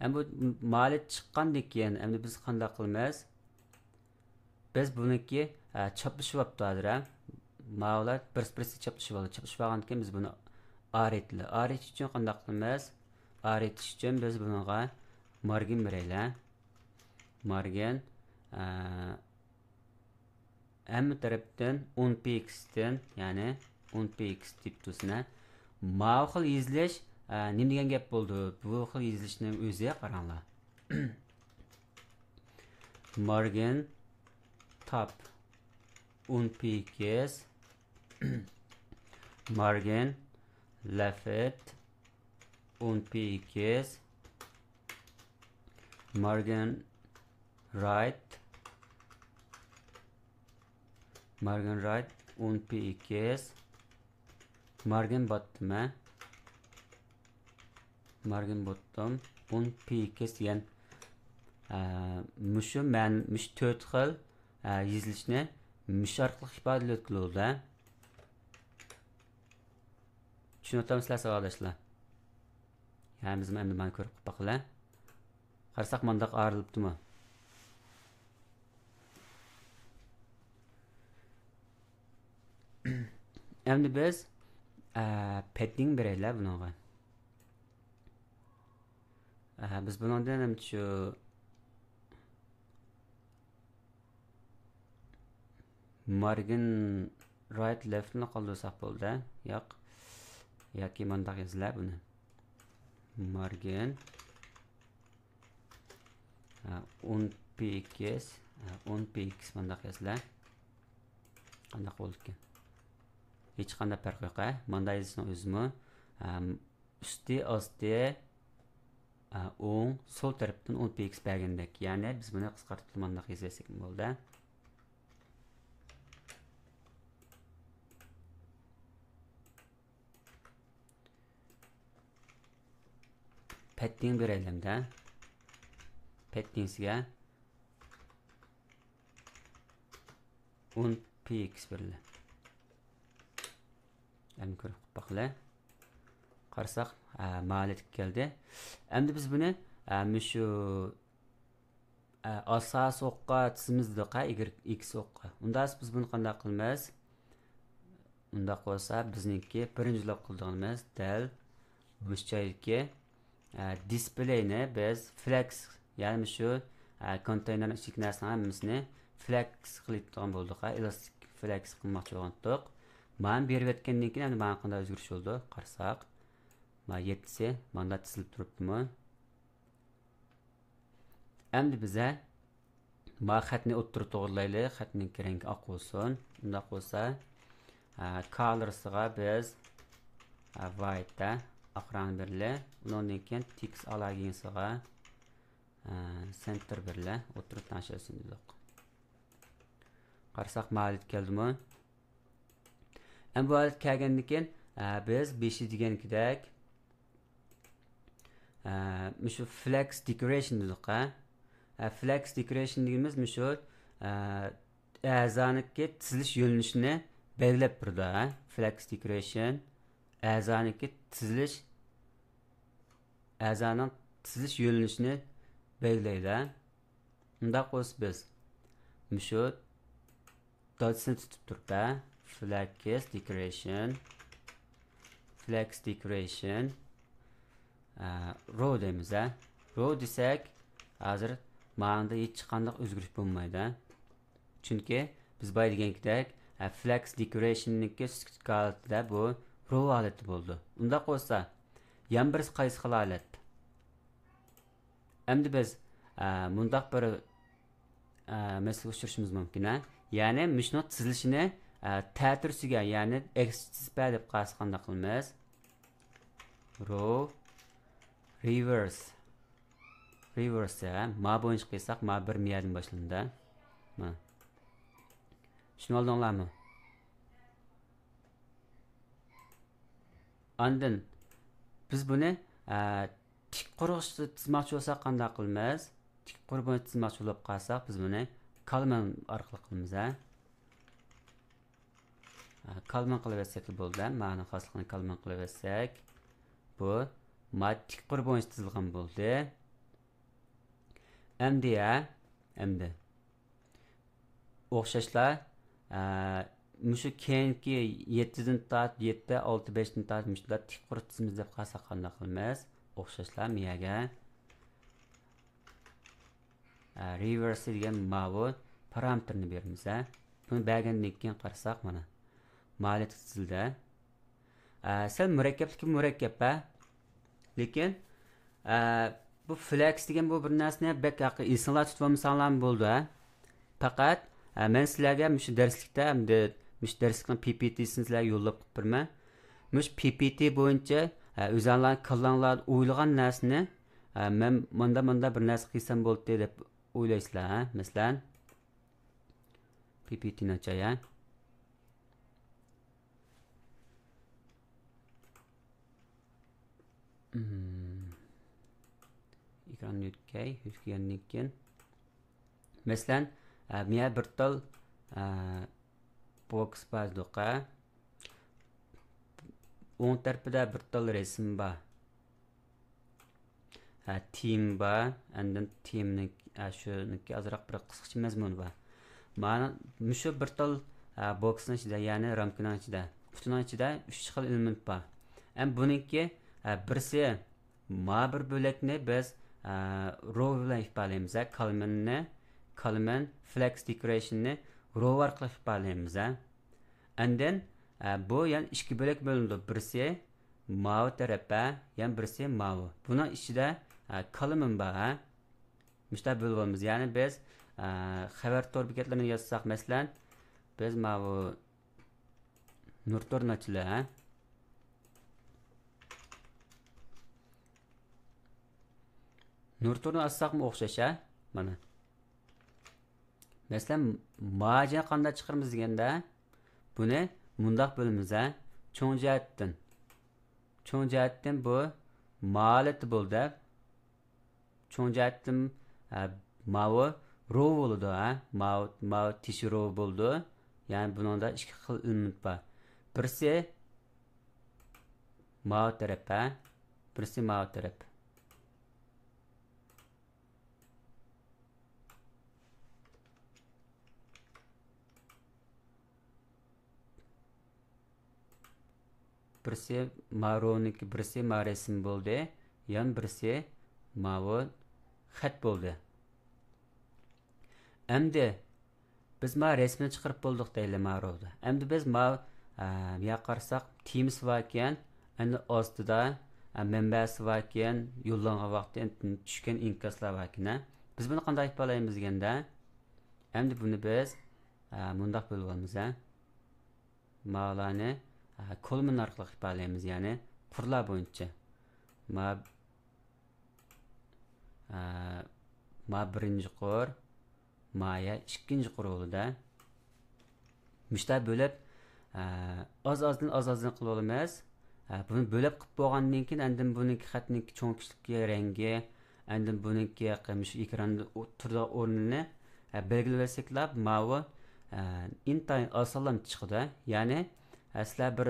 ئەمدى بۇ مالىيەت چىققاندىن كېيىن، ئەمدى بىز قانداق قىلىمىز؟ بىز بۇنىڭكى، ئە، چاپلىشىۋاپتۇ ھازىر، ھە. ماۋۇلار بىرسى بىرسى چاپلىشىۋالدى. چاپلىشىۋالغاندىن كېيىن بىز بۇنى ئايرىيتىلى. ئايرىيىش ئۈچۈن قانداق قىلىمىز؟ ئايرىيىش ئۈچۈن بىز بۇنىڭغا مارگىن بېرەيلى. مارگىن، ئە، ھەممە تەرەپتىن ئون پىكستىن، يەنى ئون پىكس دەپ تۇرسىنا. ماۋۇ خىل يېزىلىش، ئە، نېمە دېگەن گەپ بولدى؟ بۇ خىل يېزىلىشنىڭ ئۆزى قاراڭلار. مارگىن تاپ ئون پىكس، مارگىن لېفت ئون پىكس، مارگىن رايت، مارگىن رايت ئون پىكس، مارگىن باتتىم، ھە؟ مارگىن باتتىم ئون پىكس دېگەن، ئە، مۇشۇ مەن، مۇشۇ تۆت خىل، ئە، يېزىلىشنى مۇشۇ ئارقىلىق ئىپادىلەپ بولىدۇ، ھە؟ چۈشىنىۋاتامسىلەر ساۋاقداشلار؟ ھەممىمىز ئەمدى مانا كۆرۈپ باقىلى. قارىساق مانداق ئايرىلىپتىمۇ؟ ئەمدى بىز، ئە، پەددىنگ بېرەيلى بۇنىڭغا. ئە، بىز بۇنىڭدىن ئەمدى شۇ مارگىن رايت لېفتنى قالدۇرساق بولدى. ياق. ياكى مانداق يازىلا بۇنى. مارجىن، ھە، ئون پىكس، ھە، ئون پىكس مانداق يازىلا. قانداق بولىدىكەن؟ ھېچقانداق پەرقى يوق، ھە. ماندا يېزىشنىڭ ئۆزىمۇ، ھە، ئۈستى، ئاستى، ھە، ئوڭ، سول تەرەپتىن ئون پىكس بەرگەندەك. يەنى بىز بۇنى قىسقارتىپ مانداق يېزىۋەتسەكمۇ بولدى. پەتتىڭ بېرەيلىمدە. پەتتىڭسىگە ئون پىكس بېرىلە. ئەمدى كۆرۈپ باقىلى. قارىساق، ھە، مالىيەتكە كەلدى. ئەمدى بىز بۇنى، ھە، مۇشۇ، ھە، ئاساسىي ئوققا تىزىمىز دېدۇق، ھە، ئىگرېك ئىكس ئوققا. ئۇنداق بىز بۇنى قانداق قىلىمىز؟ ئۇنداق بولسا، بىزنىڭكى بىرىنچىلەپ قىلىدىغىنىمىز دەل مۇشۇ جايدىكى، ئە، دىسپلېينى بىز فلېكس، يەنى مۇشۇ، ئە، كونتېينېرنىڭ ئىچىدىكى نەرسىنىڭ ھەممىسىنى فلېكس قىلىپ تۇرغان بولدۇق، ھە، ئېلاستىك فلېكس قىلماقچى بولغانتۇق. مانا بېرىپ ئۆتكەندىن كېيىن ئەمدى مانا قانداق ئۆزگىرىش بولدى؟ قارىساق، مانا يەتتىسى ماندا تىزىلىپ تۇرۇپتىمۇ؟ ئەمدى بىزە ما خەتنى ئوتتۇرا توغرىلايلى، خەتنىڭكى رەڭگى ئاق بولسۇن. ئۇنداق بولسا، ھە، كالىرسىغا بىز، ھە، ۋايت، ھە، ئاق رەڭنى بېرىلى. ئۇنىڭدىن كېيىن تېكىست ئالاگىنسىغا، ھە، سېنتىر بېرىلە، ئوتتۇرا تەڭشەلسۇن دېدۇق. قارىساق، مالىيەت كەلدىمۇ؟ ئەمدى بۇ ھالەتكە كەلگەندىن كېيىن، ئە، بىز بېشى دېگەنكىدەك، ئە، مۇشۇ فلېكس دېكورېيشن دېدۇق، ھە. ئە، فلېكس دېكورېيشن دېگىنىمىز مۇشۇ، ئە، ئەزانىڭكى تىزىلىش يۆنىلىشىنى بەلگىلەپ بېرىدۇ، ھە. فلېكس دېكورېيشن ئەزانىڭكى تىزىلىش، ئەزانىڭ تىزىلىش يۆنىلىشىنى بەلگىلەيدۇ، ھە. ئۇنداق بولسا بىز مۇشۇ داتىسىنى تۇتۇپ تۇرۇپ، ھە، فلېكس دېكورېيشن، فلېكس دېكورېيشن، ئە، رو دەيمىز، ھە. رو دېسەك، ھازىر مانىڭدا ھېچقانداق ئۆزگىرىش بولمايدۇ، ھە. چۈنكى بىز بايا دېگەنكىدەك، ئە، فلېكس دېكورېيشننىڭكى سۈكۈتلۈك ھالىتىدە بۇ رو ھالىتى بولىدۇ. ئۇنداق بولسا، يەنە بىرسى قايسى خىل ھالەت؟ ئەمدى بىز، ئە، مۇنداق بىر، ئە، مەسىلىگە ئۇچرىشىمىز مۇمكىن، ھە. يەنى مۇشۇنىڭ تىزىلىشىنى، ئە، تەتۈرىسىگە، يەنى ئەكسىچە تىزىپ بەر دەپ قالسا قانداق قىلىمىز؟ رو رېۋېرس. رېۋېرس، ھە. ما بويىچە قىلساق، ما بىر مىيەدىن باشلىنىدۇ. ما. چۈشىنىۋالدىڭلارمۇ؟ ئاندىن بىز بۇنى، ئە، تىك قۇر بويىچە تىزماقچى بولساق قانداق قىلىمىز؟ تىك قۇر بويىچە تىزماقچى بولۇپ قالساق، بىز بۇنى كالمەن ئارقىلىق قىلىمىز، ھە. ئە، كالمەن قىلىۋەتسەكلا بولدى، ھە. مانىڭ خاسلىقىنى كالمەن قىلىۋەتسەك، بۇ ما تىك قۇر بويىچە تىزىلغان بولدى. ئەمدى، ھە، ئەمدى. ئوخشاشلا، ئە، مۇشۇ كېيىنكى يەتتىدىن تارت، يەتتە، ئالتە، بەشتىن تارت مۇشۇنداق تىك قۇر تىزىمىز دەپ قالساق قانداق قىلىمىز؟ ئوخشاشلا مىيەگە، ئە، رېۋېرس دېگەن ماۋۇ پارامېتىرنى بېرىمىز، ھە. بۇنى بەرگەندىن كېيىن قارىساق، مانا، مالىيەت تىزىلدى. ئە، سەل مۇرەككەپلىكى مۇرەككەپ، ھە. لېكىن، ئە، بۇ فلېكس دېگەن بۇ بىر نەرسىنى بەك ھەققى ئېسىڭلار تۇتۇۋالمىساڭلارمۇ بولىدۇ، ھە. پەقەت، ئە، مەن سىلەرگە مۇشۇ دەرسلىكتە، ئەمدى مۇشۇ دەرسلىكنىڭ پى پى تىسىنى سىلەرگە يوللاپ قويۇپ بېرىمەن. مۇشۇ پى پى تى بويىچە، ئە، ئۆزۈڭلارنىڭ كاللاڭلاردا ئويلىغان نەرسىنى، ئە، مەن ماندا، ماندا بىر نەرسە قىلسام بولاتتى دەپ ئويلايسىلەر، ھە. مەسىلەن، پى پى تىنى ئاچاي، ھە. مم. ئېكراننى يۆتكەي، يۆتكىگەندىن كېيىن، مەسىلەن، ئە، مىيە بىر تال، ئە، بوكس بار دېدۇق، ھە. ئوڭ تەرىپىدە بىر تال رەسىم بار. ھە، تېما بار. ئاندىن تېمىنىڭ، ھە، شۇنىڭكى ئازراق بىر قىسقىچە مەزمۇنى بار. مانا مۇشۇ بىر تال، ھە، بوكسنىڭ ئىچىدە، يەنى رامكىنىڭ ئىچىدە، قۇتىنىڭ ئىچىدە ئۈچ خىل ئېلېمېنت بار. ھەم بۇنىڭكى، ھە، بىرسى، ما بىر بۆلەكنى بىز، ھە، رو بىلەن ئىپادىلەيمىز، ھە، كالمەننى، كالمەن فلېكس دېكورېيشننى رو ئارقىلىق ئىپادىلەيمىز، ھە. ئاندىن، ئە، بۇ يەنە ئىككى بۆلەككە بۆلۈنىدۇ. بىرسى ماۋۇ تەرەپ، ھە، يەنە بىرسى ماۋۇ. بۇنىڭ ئىچىدە، ئە، كالمىن بار، ھە. مۇشۇنداق بۆلۈپ بولىمىز. يەنى بىز، ئە، خەۋەر تور بېكەتلىرىنى يازساق، مەسىلەن، بىز ماۋۇ نۇر تورنى ئاچىلى، ھە. نۇر تورنى ئاچساقمۇ ئوخشاش، ھە؟ مانا. مەسىلەن، ماجىنى قانداق چىقىرىمىز دېگەندە، بۇنى مۇنداق بۆلىمىز، ھە؟ چوڭ جەھەتتىن. چوڭ جەھەتتىن بۇ مالىتى بولدى، ھە؟ چوڭ جەھەتتىن، ھە، ماۋۇ رو بولىدۇ، ھە؟ ماۋۇ، ماۋۇ تېشى رو بولىدۇ. يەنى بۇنىڭدا ئىككى خىل ئېلېمېنت بار. بىرسى ماۋۇ تەرەپ، ھە؟ بىرسى ماۋۇ تەرەپ. بىرسى ما رونىڭكى، بىرسى ما رەسىم بولدى، يەنە بىرسى ماۋۇ خەت بولدى. ئەمدى بىز ما رەسىمنى چىقىرىپ بولدۇق دەيلى ما رودا. ئەمدى بىز ما، ئە، بۇياققا قارىساق، تېمىسى باركەن، ئەمدى ئاستىدا، ئە، مەنبەسى باركەن، يوللانغان ۋاقتى، ئەمدى چۈشكەن ئىنكاسلار باركەن، ھە. بىز بۇنى قانداق ئىپادىلەيمىز دېگەندە، ئەمدى بۇنى بىز، ئە، مۇنداق بۆلۈۋالىمىز، ھە. مالارنى، ئە، كولمىن ئارقىلىق ئىپادىلەيمىز، يەنى قۇرلار بويىچە. ما، ئە، ما بىرىنچى قۇر، ما يە ئىككىنچى قۇر بولىدۇ. مۇشۇنداق بۆلۈپ، ئە، ئاز-ئازدىن، ئاز-ئازدىن قىلىۋالىمىز. ئە، بۇنى بۆلۈپ قىلىپ بولغاندىن كېيىن، ئاندىن بۇنىڭكى خەتنىڭكى چوڭ كىچىكلىكى، رەڭگى، ئاندىن بۇنىڭكى مۇشۇ ئېكراندا ئو-، تۇرىدىغان ئورنىنى، ئە، بەلگىلىۋەتسەكلا، ماۋۇ، ئە، ئىنتايىن ئاسانلا چىقىدۇ. يەنى، ئە، سىلەر بىر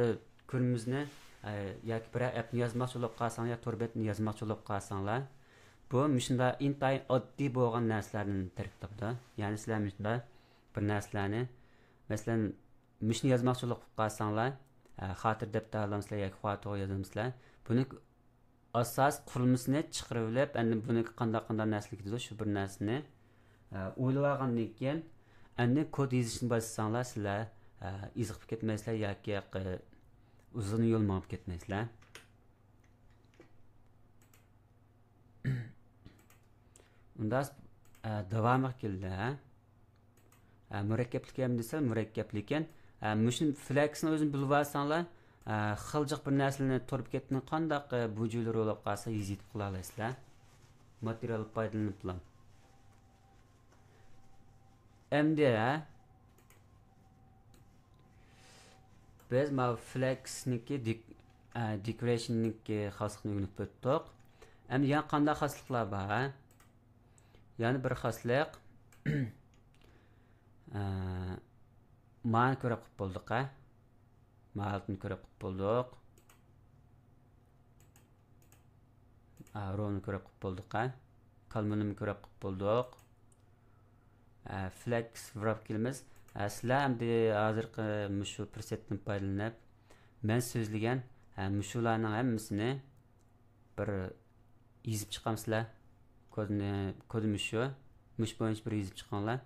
كۆرمىمىزنى، ئە، ياكى بىرەر ئەپنى يازماقچى بولۇپ قالساڭلار، يا تور بەتنى يازماقچى بولۇپ قالساڭلار، بۇ مۇشۇنداق ئىنتايىن ئاددىي بولغان نەرسىلەردىن تەركىب تاپىدۇ. يەنى سىلەر مۇشۇنداق بىر نەرسىلەرنى، مەسىلەن، مۇشۇنى يازماقچى بولۇپ قالساڭلار، ئە، خاتىرە دەپتەر ئالامسىلەر ياكى خاتىرە يازامسىلەر. بۇنى ئاساس قۇرۇلمىسىنى چىقىرىۋېلىپ، ئەندىن بۇنىڭكى قانداق، قانداق نەرسىلەر كېتىدۇ، شۇ بىر نەرسىنى، ئە، ئويلىۋالغاندىن كېيىن، ئەندىن كود يېزىشنى باشلىساڭلار، سىلەر، ئە، ئېزىقىپ كەتمەيسىلەر ياكى، ئە، ئۇزۇن يول مېڭىپ كەتمەيسىلەر. ئۇندا، ئە، داۋامىغا كېلدى، ھە؟ ئە، مۇرەككەپلىكەن دېسە، مۇرەككەپ، لېكىن، ئە، مۇشۇ فلەكسنى ئۆزىنى بىلىۋالساڭلار، ئە، خىلجىق بىر نەرسىلەرنى تور بېكەتنىڭ قانداق، ئە، بۇجۇلىرى بولۇپ قالسا، يېزىپ قىلالايسىلەر. ماتېرىيال پايدىلىنىپلا. ئەمدى، ھە؟ بىز ماۋۇ فلەكسنىڭكى دېك-، ئە، دېكورېيشننىڭكى خاسلىقىنى ئۆگىنىپ ئۆتتۇق. ئەمدى يەنە قانداق خاسلىقلار بار، ھە؟ يەنە بىر خاسلىق. ئە، مانى كۆرۈپ قىلىپ بولدۇق، ھە؟ ماھالىتىنى كۆرۈپ قىلىپ بولدۇق. ئە، رونى كۆرۈپ قىلىپ بولدۇق، ھە؟ كالمىنىمۇ كۆرۈپ قىلىپ بولدۇق. ئە، فلەكس ۋراپ كېلىمىز. ئە، سىلەر ئەمدى ھازىرقى مۇشۇ پۇرسەتتىن پايدىلىنىپ، مەن سۆزلىگەن، ئە، مۇشۇلارنىڭ ھەممىسىنى بىر يېزىپ چىقامسىلەر؟ كودنى، كودى مۇشۇ. مۇشۇ بويىچە بىر يېزىپ چىقىڭلار.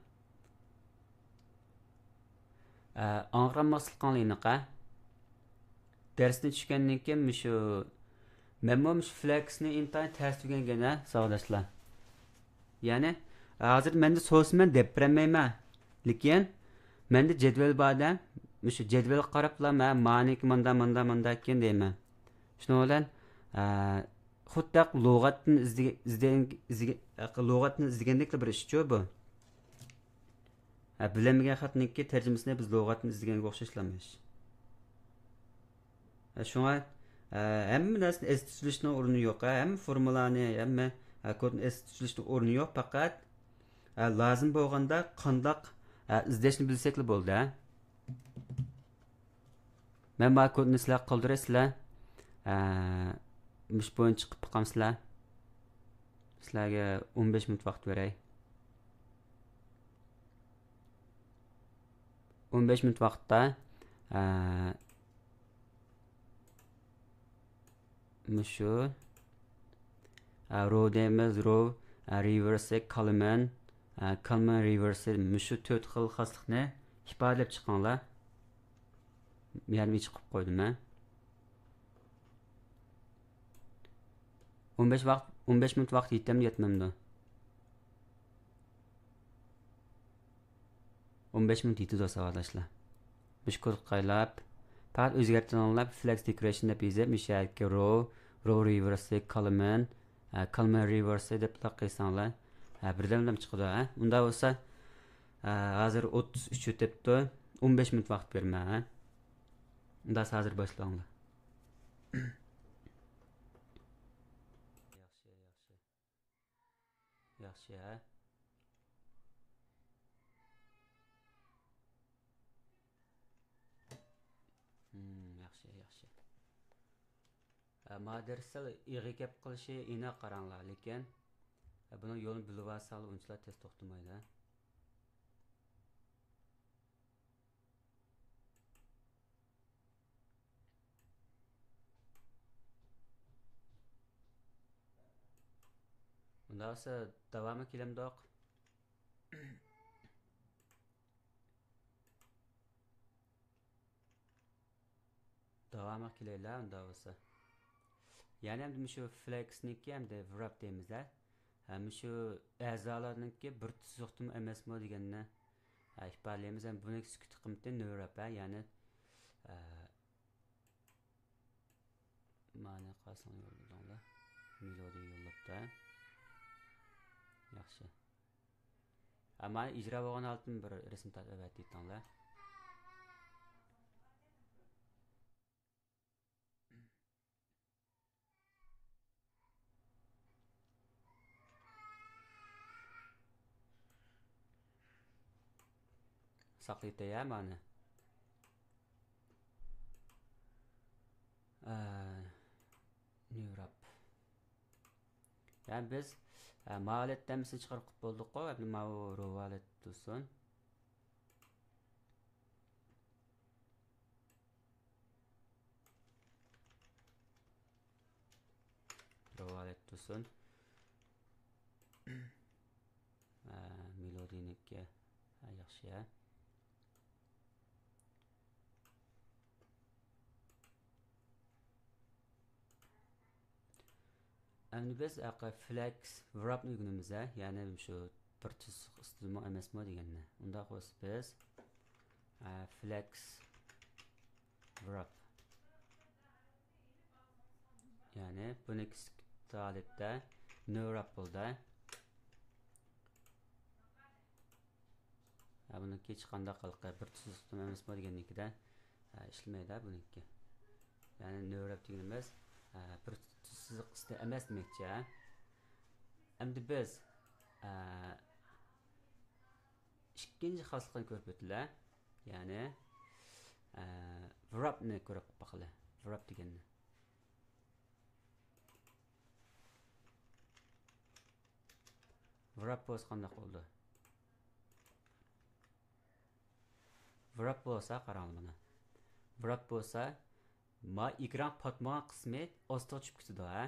ئە، ئاڭغىرالماسلىقىڭلار ئېنىق، ھە؟ دەرستىن چۈشكەندىن كېيىن مۇشۇ، مەنمۇ مۇشۇ فلەكسنى ئىنتايىن تەستە ئۆگەنگەن، ھە، ساۋاقداشلار. يەنى، ھازىر مەندە سورىسا مەن دەپ بېرەلمەيمەن. لېكىن، مەندە جەدۋەل بار-دە، مۇشۇ جەدۋەلگە قاراپلا مەن مانىكى ماندا، ماندا، ماندا ئىكەن دەيمەن. شۇنىڭ بىلەن، ئە، خۇددى لۇغەتتىن ئىزدىگە-، ئىزدەن-، ئىزدىگە-، لۇغەتتىن ئىزدىگەندەكلا بىر ئىشچۇ بۇ. ھە، بىلەلمىگەن خەتنىڭكى تەرجىمىسىنى بىز لۇغەتتىن ئىزدىگەنگە ئوخشاشلا ئىش. ھە، شۇڭا، ھە، ھەممە نەرسىنى ئەستە تۈزۈشنىڭ ئورنى يوق. ھە، ھەممە فورمۇلانى، ھەممە، ھە، كودنى ئەستە تۈزۈشنىڭ ئورنى يوق. پەقەت، ھە، لازىم بولغاندا قانداق، ھە، ئىزدەشنى بىلسەكلا بولدى، ھە. مەن بار كودنى سىلەر قالدۇرىسىلەر. ئە، مۇشۇ بويىچە چىقىپ باقامسىلەر. سىلەرگە ئون بەش مىنۇت ۋاقىت بېرەي. ئون بەش مىنۇت ۋاقىتتا، ئە، مۇشۇ، ئە، رو دەيمىز، رو، ئە، رېۋېرسى، كالمەن، ئە، كالمەن رېۋېرسى، مۇشۇ تۆت خىل خاسلىقنى ئىپادىلەپ چىقىڭلار. يەنە بىر چىقىپ قويدۇم ھە. ئون بەش ۋاقىت، ئون بەش مىنۇت ۋاقىت يېتەمدۇ يەتمەمدۇ؟ ئون بەش مىنۇت يېتىدۇ ساۋاقداشلار. مۇشۇ كودقا قايلاپ، پەقەت ئۆزگەرتىڭلار، فلەكس دېكورېيشن دەپ يېزىپ، مۇشۇ يەردىكى رو، رو رېۋېرسى، كالمەن، ھە، كالمەن رېۋېرسى دەپلا قىلساڭلار، ھە، بىردەمدەم چىقىدۇ، ھە. ئۇنداق بولسا، ھە، ھازىر ئوتتۇز ئۈچ ئۆتۈپتۇ، ئون بەش مىنۇت ۋاقىت بېرىمەن، ھە. ئۇنداق ھازىر باشلاڭلار. ياخشى، ياخشى. ياخشى، ھە؟ ھىم، ياخشى، ياخشى. ھە، ما دەرسلەر ئېغىر گەپ قىلىشى ئېنىق قاراڭلار، لېكىن، ھە، بۇنىڭ يولىنى بىلىۋالساڭلار ئۇنچىلا تېز توختىمايدۇ، ھە؟ ئۇنداق بولسا داۋامى كېلەمدۇق؟ داۋامىغا كېلەيلى ئۇنداق بولسا. يەنى ئەمدى مۇشۇ فلەكسنىڭكى ئەمدى ۋراپ دەيمىز ھە. ھە، مۇشۇ ئەزالارنىڭكى بىر تۈزۈقتىمۇ ئەمەسمۇ دېگەننى، ھە، ئىپادىلەيمىز. ھەم بۇنىڭ سۈكۈت قىممىتى نۆۋرەپ، ھە، يەنى، ھە، مانا قارىساڭ يوللىدىڭلار. مېلودىيە يوللاپتۇ، ھە. ياخشى. ھە، مانا ئىجرا بولغان ھالىتىنى بىر رەسىم تارتىپ ئەۋەتىۋېتىڭلار. ساقلىتەي ھە مانا. ئە، نيۇراپ. يەنى بىز، ئە، ماۋۇ ھالەتتە ھەممىسىنى چىقىرىپ قىلىپ بولدۇققۇ، ئەمدى ماۋۇ رو ھالەتتە تۇرسۇن. رو ھالەتتە تۇرسۇن. ئە، مېلودىينىڭكى، ئە، ياخشى، ھە. ئەمدى بىز ھەققى فلەكس ۋراپنى ئۆگىنىمىز، ھە؟ يەنى شۇ بىر تۈزۈق ئۈستىدىمۇ ئەمەسمۇ دېگەننى. ئۇنداق بولسا بىز، ئە، فلەكس ۋراپ. يەنى بۇنى كىچىك ھالەتتە نۆۋراپ بولدى. ھە، بۇنىڭكى ھېچقانداق ھېلىقى بىر تۈزۈقتىن ئەمەسمۇ دېگەننىڭكىدە، ھە، ئىشلىمەيدۇ بۇنىڭكى. يەنى نۆۋرەپ دېگىنىمىز، ھە، بىر تۈز سىزىق ئۈستى ئەمەس دېمەكچى، ھە. ئەمدى بىز، ھە، ئىككىنچى خاسلىقىنى كۆرۈپ ئۆتىلە. يەنى، ھە، ۋراپنى كۆرۈپ باقىلى. ۋراپ دېگەننى. ۋراپ بولسا قانداق بولىدۇ؟ ۋراپ بولسا قاراڭلار مانا. ۋراپ بولسا، ما ئېكران پاتمىغان قىسمى ئاستىغا چۈشۈپ كېتىدۇ، ھە؟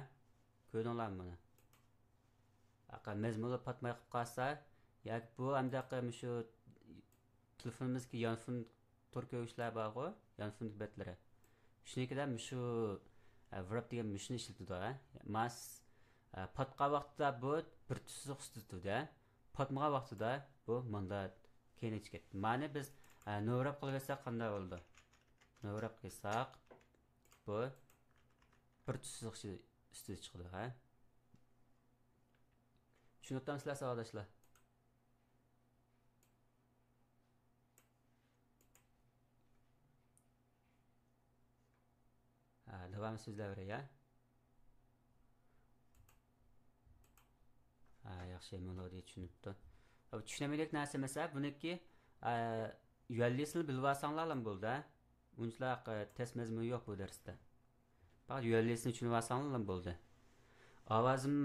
كۆردۈڭلارمۇ مانا؟ ئاقا مەزمۇنلا پاتماي قېلىپ قالسا، ياكى بۇ ئەمدى ئاقا مۇشۇ تېلېفونىمىزدىكى يانفون تور كۆرگۈچلەر بارغۇ، يانفون بەتلىرى. شۇنىڭكىدە مۇشۇ، ئە، ۋراپ دېگەن مۇشۇنى ئىشلىتىدۇ، ھە. ماس، ئە، پاتقان ۋاقتىدا بۇ بىر تۈز سىزىق ئۈستىدە تۇرىدۇ، ھە. پاتمىغان ۋاقتىدا بۇ ماندا كەينىگە چىقىدۇ. مانى بىز، ئە، نۆۋراپ قىلىۋەتسەك قانداق بولىدۇ؟ نۆۋراپ قىلساق، بۇ بىر تۈز سىزىق ئۈستىدە چىقىدۇ، ھە. چۈشىنىۋاتامسىلەر ساۋاقداشلار؟ ھە، داۋامى سۆزلەۋېرەي، ھە؟ ھە، ياخشى، مېلودىيە چۈشىنىپتۇ. بۇ چۈشىنەمدىكى نەرسە ئەمەس، ھە، بۇنىڭكى، ئە، يۆنىلىشىنى بىلىۋالساڭلارلا بولدى، ھە؟ ئۇنچىلىك، ئە، تەس مەزمۇنى يوق بۇ دەرستە. پەقەت يۆنىلىشىنى چۈشىنىۋالساڭلارلا بولدى. ئاۋازىم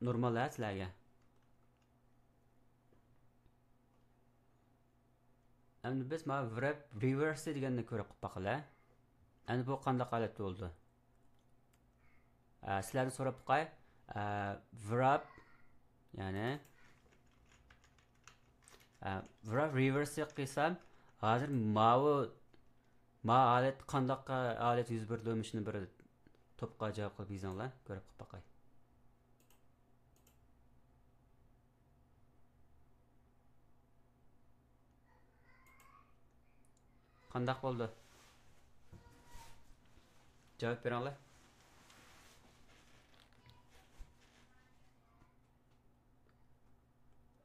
نورمال، ھە، سىلەرگە؟ ئەمدى بىز مانا ۋراپ رېۋېرسى دېگەننى كۆرۈپ باقىلى. ئەمدى بۇ قانداق ھالەتتە بولىدۇ؟ ئە، سىلەردىن سوراپ باقاي. ئە، ۋراپ، يەنى، ئە، ۋراپ رېۋېرسى قىلسام، ھازىر ماۋۇ ما ھالەت قانداق ھالەت يۈز بېرىدۇ، مۇشۇنى بىر توپقا جاۋاب قىلىپ يېزىڭلار، كۆرۈپ قىلىپ باقاي. قانداق بولدى؟ جاۋاب بېرىڭلار.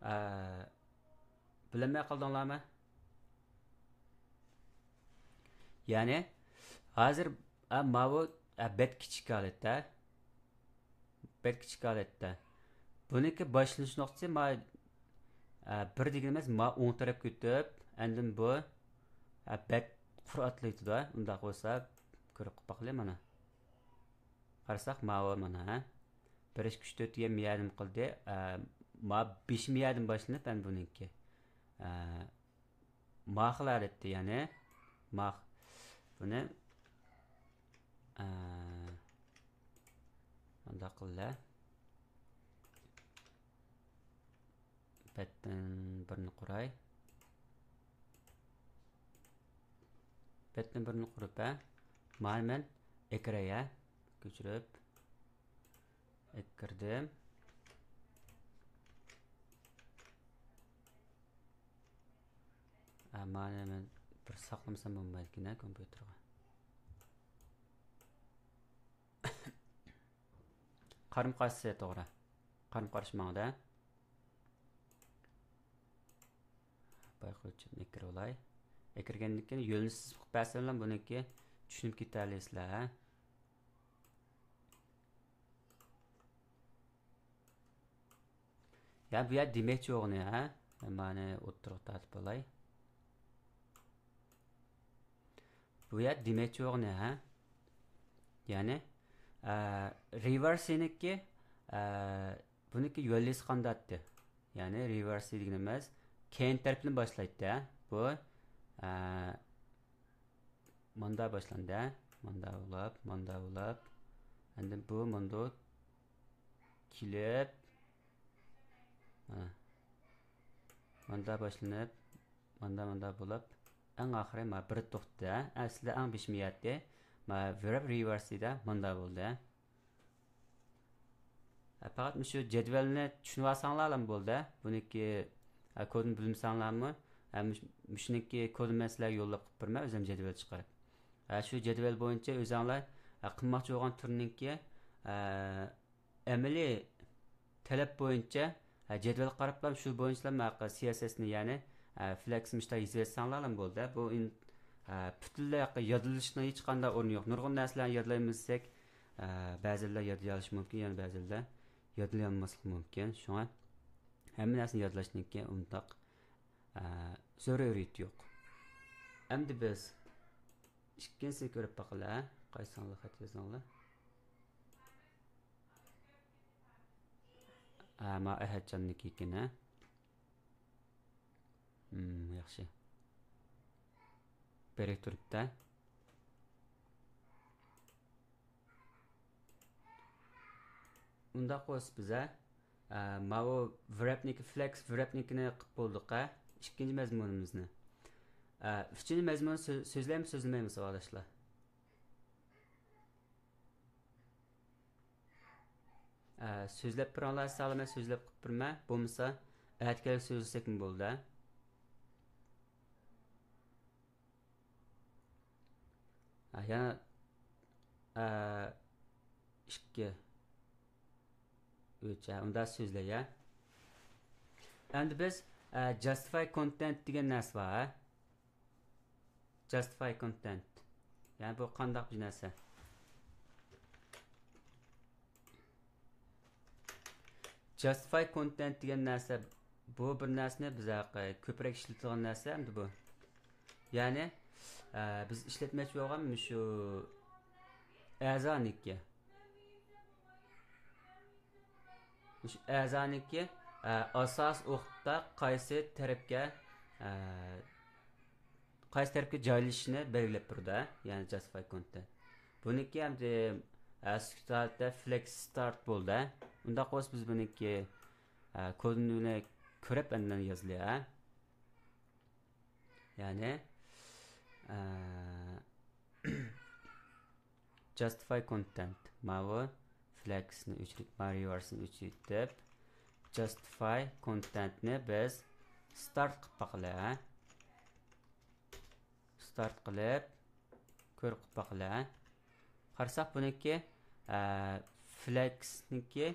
ئە، بىلەلمەي قالدىڭلارمۇ؟ يەنى ھازىر، ئە، ماۋۇ، ئە، بەت كىچىك ھالەتتە. بەت كىچىك ھالەتتە. بۇنىڭكى باشلىنىش نۇقتىسى ما، ئە، بىر دېگىنىمىز ما ئوڭ تەرەپكە ئۆتۈپ، ئاندىن بۇ، ئە، بەت قۇر ئاتلايتىدۇ. ئۇنداق بولسا، كۆرۈپ باقىلى مانا. قارىساق، ماۋۇ مانا، ھە؟ بىر، ئىككى، ئۈچ، تۆت دېگەن مىيەدىن قىلدى. ئە، ما بېشى مىيەدىن باشلىنىپ، ئەنە بۇنىڭكى. ئە، ما خىل ھالەتتە، يەنى ما خ-، بۇنى، ئە، مۇنداق قىلدى. بەتتىن بىرنى قۇراي. بەتتىن بىرنى قۇرۇپ، ھە؟ مانا مەن ئەكىرەي، ھە؟ كۆچۈرۈپ ئەكىردىم. ھە، مانا مەن بىر ساقلىمىسام بولمايدىكەن، ھە، كومپيۇتېرغا. قارىمۇ قارىسى توغرا. قارىمۇ قارىشى ماڭىدۇ. بايقۇچ ئەكىرىۋالاي. ئەكىرگەندىن كېيىن يۆنىلىش سىزىپ قىلىپ بەرسەملا بۇنىڭكى چۈشىنىپ كېتەلەيسىلەر، ھە؟ يا بۇ يەر دېمەكچى بولغىنى، ھە؟ مانا ئوتتۇرىغا تارتىپ ئالاي. بۇ يەر دېمەكچى بولغىنى، ھە؟ يەنى، ئە، رېۋېرسىنىڭكى، ئە، بۇنىڭكى يۆنىلىشى قانداقتى؟ يەنى رېۋېرسى دېگىنىمىز كەينى تەرىپىنى باشلايتتى، ھە؟ بۇ، ئە، ماندا باشلاندى، ھە؟ ماندا بولاپ، ماندا بولاپ، ئاندىن بۇ ماندۇ كېلىپ، مانا. ماندا باشلىنىپ، ماندا، ماندا بولاپ، ئەڭ ئاخىرى ما بىر توختىدى، ھە؟ ئەسلىدە ئەڭ بېشىم يەتتى. ما ۋېرب رېۋېرسىدە ماندا بولدى. ھە، پەقەت مۇشۇ جەدۋەلنى چۈشىنىۋالساڭلارلا بولدى. بۇنىڭكى، ھە، كودىنى بىلمىسەڭلارمۇ، ھە، مۇش-، مۇشۇنىڭكى كودىنى مەن سىلەرگە يوللاپ قىلىپ بېرىمەن، ئۆزۈم جەدۋەل چىقىرىپ. ھە، شۇ جەدۋەل بويىچە ئۆزۈڭلار، ھە، قىلماقچى بولغان تۈرنىڭكى، ھە، ئەمەلىي تەلەپ بويىچە، ھە، جەدۋەلگە قاراپلا شۇ بويىچىلا ھەققى سى ئەس ئەسنى، يەنى، ھە، فلېكس مۇشۇنداق يېزىۋەتسەڭلارلا بولدى. بۇ ئىن-، ھە، پۈتۈنلەي ھەققى يادلىشىشنىڭ ھېچقانداق ئورنى يوق. نۇرغۇن نەرسىلەرنى يادلايمىز دېسەك، ھە، بەزىلەر يادلىيالىشى مۇمكىن، يەنە بەزىلەر يادلىيالماسلىقى مۇمكىن. شۇڭا ھەممە نەرسىنى يادلاشنىڭكى ئۇنداق، ئە، زۆرۈرىيىتى يوق. ئەمدى بىز ئىككىنچىسىنى كۆرۈپ باقىلى، ھە؟ قايسىڭلار خەت يازدىڭلار؟ ھە، ما ئەھەتجاننىڭكى ئىكەن، ھە؟ ھىم، ياخشى. بېرىپ تۇرۇپتۇ. ئۇنداق بولسا بىز، ھە، ئە، ماۋۇ ۋېربنىڭكى، فلېكس ۋېربنىڭكىنى قىلىپ بولدۇق، ھە، ئىككىنچى مەزمۇنىمىزنى. ئە، ئۈچىنچى مەزمۇن سۆ-، سۆزلەيمۇ سۆزلىمەيمۇ، ساۋاقداشلار؟ ئە، سۆزلەپ بېرىڭلار، ساغلام سۆزلەپ قىلىپ بېرىمەن. بولمىسا، ئەتىكەنگە سۆزلىسەكمۇ بولىدۇ، ھە؟ ھە، يەنە، ئە، ئىككى، ئۈچ، ھە، ئۇنداق سۆزلەي، ھە. ئەمدى بىز، ئە، جاستىفاي كونتېنت دېگەن نەرسە بار، ھە. جاستىفاي كونتېنت. يەنى بۇ قانداق بىر نەرسە؟ جاستىفاي كونتېنت دېگەن نەرسە، بۇ بىر نەرسىنى بىز ھەققى كۆپرەك ئىشلىتىدىغان نەرسە ئەمدى بۇ. يەنى، ئە، بىز ئىشلەتمەكچى بولغان مۇشۇ ئەزانىكى. مۇشۇ ئەزانىكى، ئە، ئاساس ئوقۇتتا قايسى تەرەپكە، ئە، قايسى تەرەپكە جايلىشىشنى بەلگىلەپ بېرىدۇ، ھە؟ يەنى جاستىفاي كونتېنت. بۇنىڭكى ئەمدى، ئە، سۈكۈت ھالىتىدە فلېكس ستارت بولدى. ئۇنداق بولسا بىز بۇنىڭكى، ئە، كودىنى كۆرۈپ ئاندىن يازىلى، ھە؟ يەنى، ئە، Justify content. ماۋۇ فلەكسنى ئۆچۈرۈپ، ماۋۇ reverseنى ئۆچۈرۈپ، justify contentنى بىز start قىلىپ باقىلى، ھە؟ Start قىلىپ، كۆرۈپ قىلىپ باقىلى، ھە؟ قارىساق بۇنىڭكى، ئە، فلەكسنىڭكى،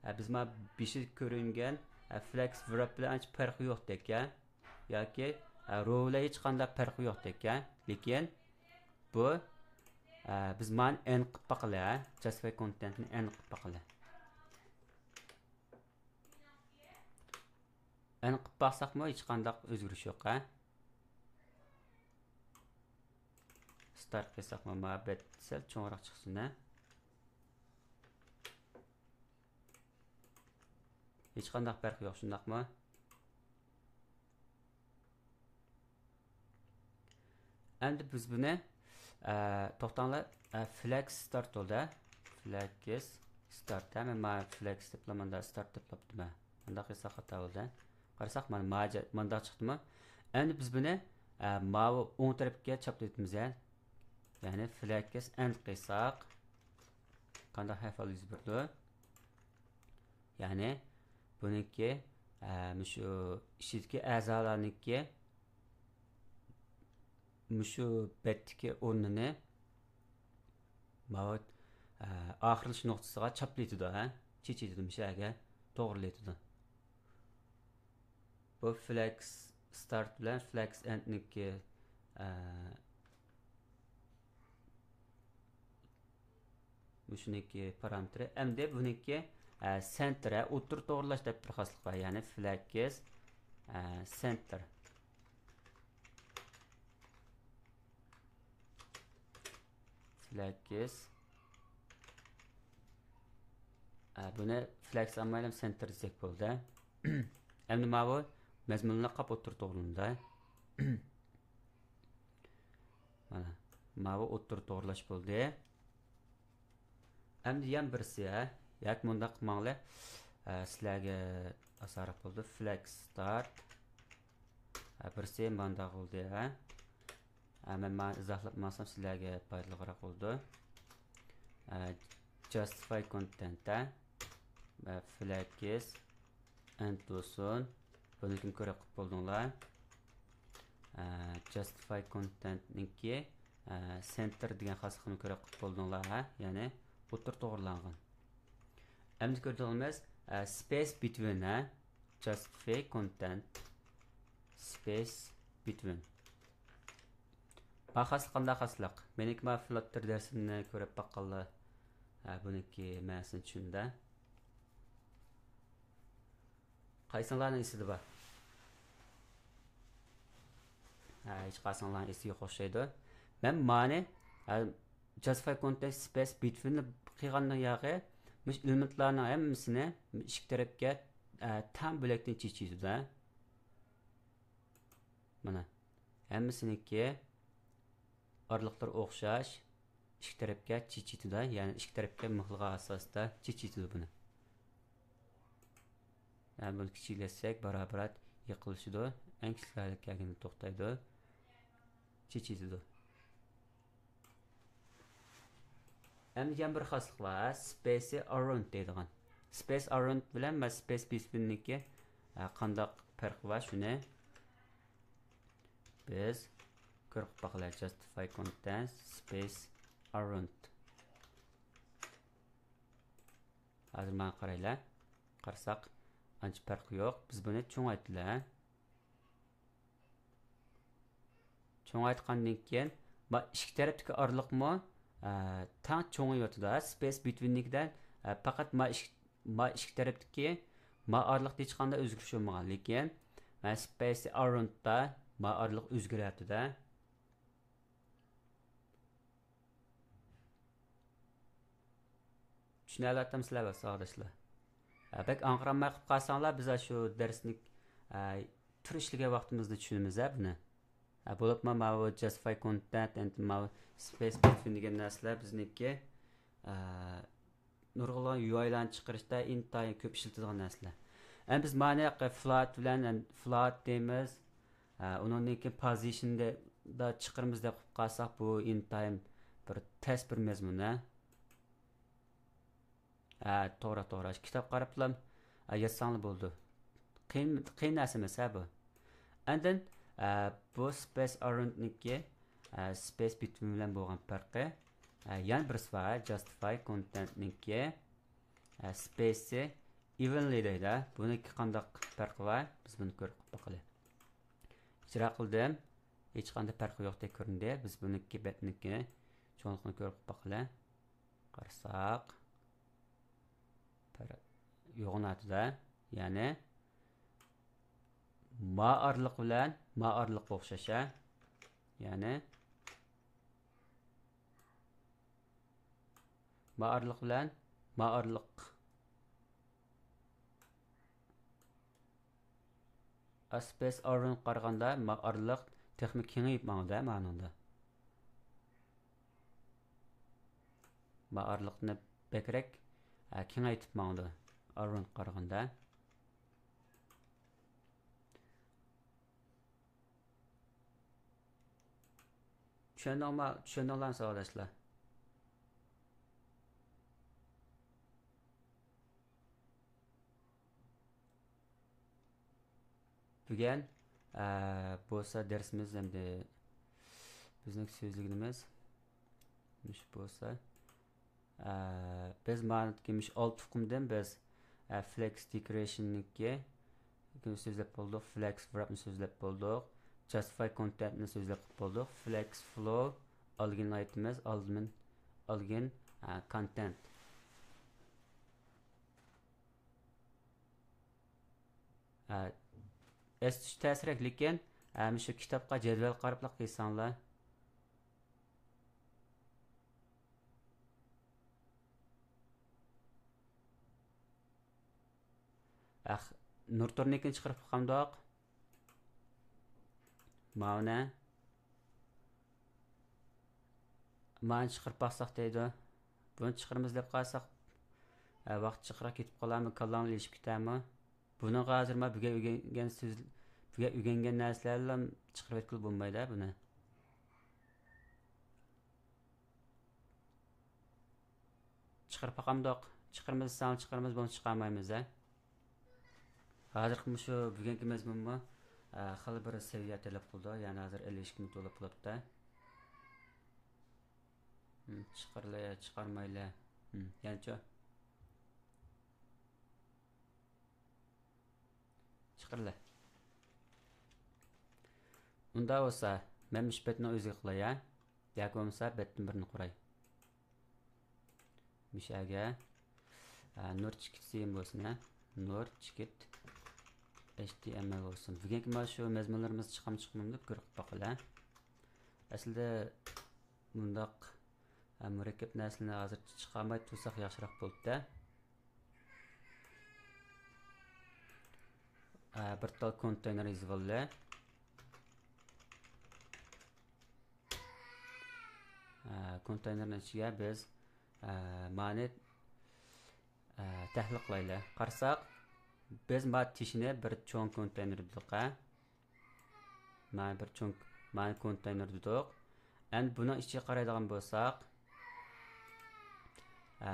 ئە، بىز ما بېشىدا كۆرۈنگەن، ئە، فلەكس ۋراپ بىلەن ئانچە پەرقى يوقتەك، ھە؟ ياكى، ئە، رو بىلەن ھېچقانداق پەرقى يوقتەك، ھە؟ لېكىن بۇ، ئە، بىز مانى ئەن قىلىپ باقىلى، ھە؟ Justify contentنى ئەن قىلىپ باقىلى. ئەن قىلىپ باقساقمۇ ھېچقانداق ئۆزگىرىش يوق، ھە؟ Start قىلساقمۇ مۇھەببەت سەل چوڭراق چىقسۇن، ھە؟ ھېچقانداق پەرقى يوق، شۇنداقمۇ؟ ئەمدى بىز بۇنى، ئە، توختاڭلار، ئە، فلەكس ستارت بولدى، ھە؟ فلەكس ستارت، ھە؟ مەن ما فلەكس دەپلا ماندا ستارت دەپ قويۇپتىمەن. مۇنداق قىلساق خاتا بولدى. قارىساق، مانا ماجا-، مۇنداق چىقتىمۇ؟ ئەمدى بىز بۇنى، ئە، ماۋۇ ئوڭ تەرەپكە چاپلىۋېتىمىز، ھە؟ يەنى فلەكس ئەند قىلساق، قانداق ئەھۋال يۈز بېرىدۇ؟ يەنى بۇنىڭكى، ئە، مۇشۇ ئىچىدىكى ئەزالارنىڭكى مۇشۇ بەتتىكى ئورنىنى ماۋۇ، ئە، ئاخىرلىشىش نۇقتىسىغا چاپلىتىدۇ، ھە؟ چېچىتىدۇ، مۇشۇ يەرگە توغرىلىتىدۇ. بۇ فلەكس ستارت بىلەن فلەكس ئەندنىڭكى، ئە، مۇشۇنىڭكى پارامېتىرى. ئەمدى بۇنىڭكى، ئە، سەنتىر، ئە، ئوتتۇرا توغرىلاش دەپ بىر خاسلىق بار. يەنى فلەكس، ئە، سەنتىر. فلەكس. ئە، بۇنى فلەكس ئالمايلا سەنتىر دېسەك بولدى. ئەمدى ماۋۇ مەزمۇنلار قاپ ئوتتۇرا توغرىلىنىدۇ. مانا، ماۋۇ ئوتتۇرا توغرىلاش بولدى. ئەمدى يەنە بىرسى، ھە؟ ياكى مۇنداق قىلماڭلار. ئە، سىلەرگە ئاسانراق بولىدۇ. فلەكس ستارت. ئە، بىرسى مانداق بولدى، ھە؟ ئە، مەن مانا ئىزاھلاپ ماڭسام سىلەرگە پايدىلىقراق بولىدۇ. ئە، جاستىفاي كونتېنت، ھە؟ ئە، فلەكس ئەند بولسۇن. بۇنىڭكىنى كۆرۈپ قىلىپ بولدۇڭلار. ئە، جاستىفاي كونتېنتنىڭكى، ئە، سەنتىر دېگەن خاسلىقىنى كۆرۈپ قىلىپ بولدۇڭلار، ھە؟ يەنى ئوتتۇرا توغرىلانغان. ئەمدى كۆرىدىغىنىمىز، ئە، سپېس بىتۋىن، ھە؟ جاستىفاي كونتېنت سپېس بىتۋىن. ما خاسلىق قانداق خاسلىق؟ مېنىڭكى ما فلاتتېر دەرسىمنى كۆرۈپ باققانلار، ئە، بۇنىڭكى مەنىسىنى چۈشىنىدۇ. قايسىڭلارنىڭ ئېسىدە بار؟ ھە، ھېچقايسىڭلارنىڭ ئېسى يوق ئوخشايدۇ. مەن مانى، ھە، جاستىفاي كونتېنت سپېس بىتۋىن قىلغاندىن ياقى، مۇشۇ ئېلېمېنتلارنىڭ ھەممىسىنى ئىككى تەرەپكە، ھە، تەڭ بۆلەكتىن چېچىۋېتىدۇ، ھە. مانا، ھەممىسىنىڭكى ئارىلىقلىرى ئوخشاش، ئىككى تەرەپكە چېچىۋېتىدۇ، يەنى ئىككى تەرەپكە مىخلىغان ئاساستا چېچىۋېتىدۇ بۇنى. يەنى بۇنى كىچىكلەتسەك، بارا-بارا يېقىنلىشىدۇ، ئەڭ كىچىك ھالەتكە كەلگەندە توختايدۇ، چېچىۋېتىدۇ. ئەمدى يەنە بىر خاسلىق بار، سپېسى ئاراۋۇند دەيدىغان. سپېس ئاراۋۇند بىلەن مانا سپېس بىتۋىننىڭكى، ئە، قانداق پەرقى بار، شۇنى بىز كۆرۈپ باقىلى. جاستىفاي كونتېنت سپېس ئاراۋۇند. ھازىر ماڭا قارايلى. قارىساق، ئانچە پەرقى يوق. بىز بۇنى چوڭايتىلى. چوڭايتقاندىن كېيىن، ما ئىككى تەرەپتىكى ئارىلىقمۇ، ئە، تەڭ چوڭىيىۋاتىدۇ. سپېس بىتۋىننىڭكىدە، ئە، پەقەت ما ئىككى، ما ئىككى تەرەپتىكى ما ئارىلىقتا ھېچقانداق ئۆزگىرىش بولمىغان. لېكىن، ما سپېس ئاراۋۇندتا ما ئارىلىق ئۆزگىرىۋاتىدۇ. چۈشىنەلەتتىم سىلەر بولسا، ئاداشلار. ھە، بەك ئاڭقىرالماي قىلىپ قالساڭلار، بىز شۇ دەرسنى، ھە، تۈر ئىشلىگەن ۋاقتىمىزدا چۈشىنىمىز، ھە، بۇنى. ھە، بولۇپمۇ ماۋۇ جاستىفاي كونتېنت، ئەند ماۋۇ سپېس بىتۋىن دېگەن نەرسىلەر بىزنىڭكى، ھە، نۇرغۇنلىغان يۇ ئايلارنى چىقىرىشتا ئىنتايىن كۆپ ئىشلىتىدىغان نەرسىلەر. ئەمدى بىز مانى فلات بىلەن، فلات دەيمىز. ھە، ئۇنىڭدىن كېيىن پوزىشندا چىقىرىمىز دەپ قىلىپ قالساق، بۇ ئىنتايىن بىر تەس بىر مەزمۇن، ھە؟ ھە، توغرا، توغرا. كىتاب قاراپلا، ھە، يازساڭلا بولىدۇ. قىيىن، قىيىن نەرسە ئەمەس، ھە، بۇ. ئاندىن، ھە، بۇ space around نىڭكى، ھە، space between بىلەن بولغان پەرقى. ھە، يەنە بىرسى بار، justify content نىڭكى، ھە، space evenly دەيدۇ. بۇنىڭكى قانداق پەرقى بار؟ بىز بۇنى كۆرۈپ باقىلى. ئىجرا قىلدىم. ھېچقانداق پەرقى يوقتەك كۆرۈندى. بىز بۇنىڭكى بەتنىڭكىنى چوڭلۇقىنى كۆرۈپ باقىلى. قارىساق، پەر-، يوغىناتىدۇ. يەنى ما ئارىلىق بىلەن ما ئارىلىققا ئوخشاش، ھە؟ يەنى ما ئارىلىق بىلەن ما ئارىلىق. ئاسپېس ئارىلىققا قارىغاندا ما ئارىلىق تېخىمۇ كېڭىيىپ ماڭىدۇ مانىڭدا. ما ئارىلىقنى بەكرەك، ئە، كېڭەيتىپ ماڭىدۇ ئارىلىققا قارىغاندا. چۈشەندىڭما؟ چۈشەندىڭلارمۇ ساۋاقداشلار؟ بۈگۈن، ئە، بولسا دەرسىمىز ئەمدى بىزنىڭ سۆزلىگىنىمىز مۇشۇ بولسا، ئە، بىز مانىدىكى مۇشۇ ئالتە ئۇقۇمدىن بىز، ئە، فلېكس دېكورېيشننىڭكى سۆزلەپ بولدۇق، فلېكس ۋراپنى سۆزلەپ بولدۇق، جاستىفاي كونتېنتنى سۆزلەپ بولدۇق، فلېكس فلو، ئالگىن ئايتېمز، ئالگىن، ئالگىن، ئە، كونتېنت. ھە، ئەستە تۇتۇش تەسرەك، لېكىن، ھە، مۇشۇ كىتابقا جەدۋەل قاراپلا قىلساڭلار. ئەخ، نۇرتورنىكىنى چىقىرىپ باقامدۇق؟ ماۋۇنى. مانى چىقىرىپ باقساق دەيدۇ. بۇنى چىقىرىمىز دەپ قالساق، ھە، ۋاقىت جىقراق كېتىپ قالارمۇ، كاللاڭ ئېلىشىپ كېتەرمۇ؟ بۇنىڭغا ھازىر ما بۈگۈن ئۆگەنگەن سۆز، بۈگۈن ئۆگەنگەن نەرسىلەرلا چىقىرىۋەتكىلى بولمايدۇ بۇنى. چىقىرىپ باقامدۇق؟ چىقىرىمىز دېسەڭ چىقىرىمىز، بولمىسا چىقارمايمىز ھە. ھازىرقى مۇشۇ بۈگۈنكى مەزمۇنمۇ، ئە، خېلى بىر سەۋىيە تەلەپ قىلىدۇ. يەنى ھازىر ئەللىك ئىككى مىنۇت بولۇپ بولۇپتۇ. ھىم، چىقىرىلە، چىقارمايلى. ھىم، يەنىچۇ؟ چىقىرىلە. ئۇنداق بولسا، مەن مۇشۇ بەتنىڭ ئۆزىگە قىلاي ھە. ياكى بولمىسا بەتتىن بىرنى قۇراي. مۇشۇ يەرگە، ئە، نۇر چىكىت سىيىم بولسۇن ھە. نۇر چىكىت ئېچ تى ئېم ئېل بولسۇن. بۈگۈنكى مانا شۇ مەزمۇنلىرىمىز چىقامدۇ چىقمامدۇ دەپ كۆرۈپ باقىلى. ئەسلىدە مۇنداق، ئە، مۇرەككەپ نەرسىلەرنى ھازىرچە چىقارماي تۇرساق ياخشىراق بولىدۇ. ئە، بىر تال كونتېينېر يېزىۋالدى. ئە، كونتېينېرنىڭ ئىچىگە بىز، ئە، مانى، ئە، تەھلىل قىلايلى. قارىساق، بىز ما تېشىنى بىر چوڭ كونتېينېر دېدۇق، ھە؟ مانا بىر چوڭ، مانا كونتېينېر دېدۇق. ئەمدى بۇنىڭ ئىچىگە قارايدىغان بولساق، ئە،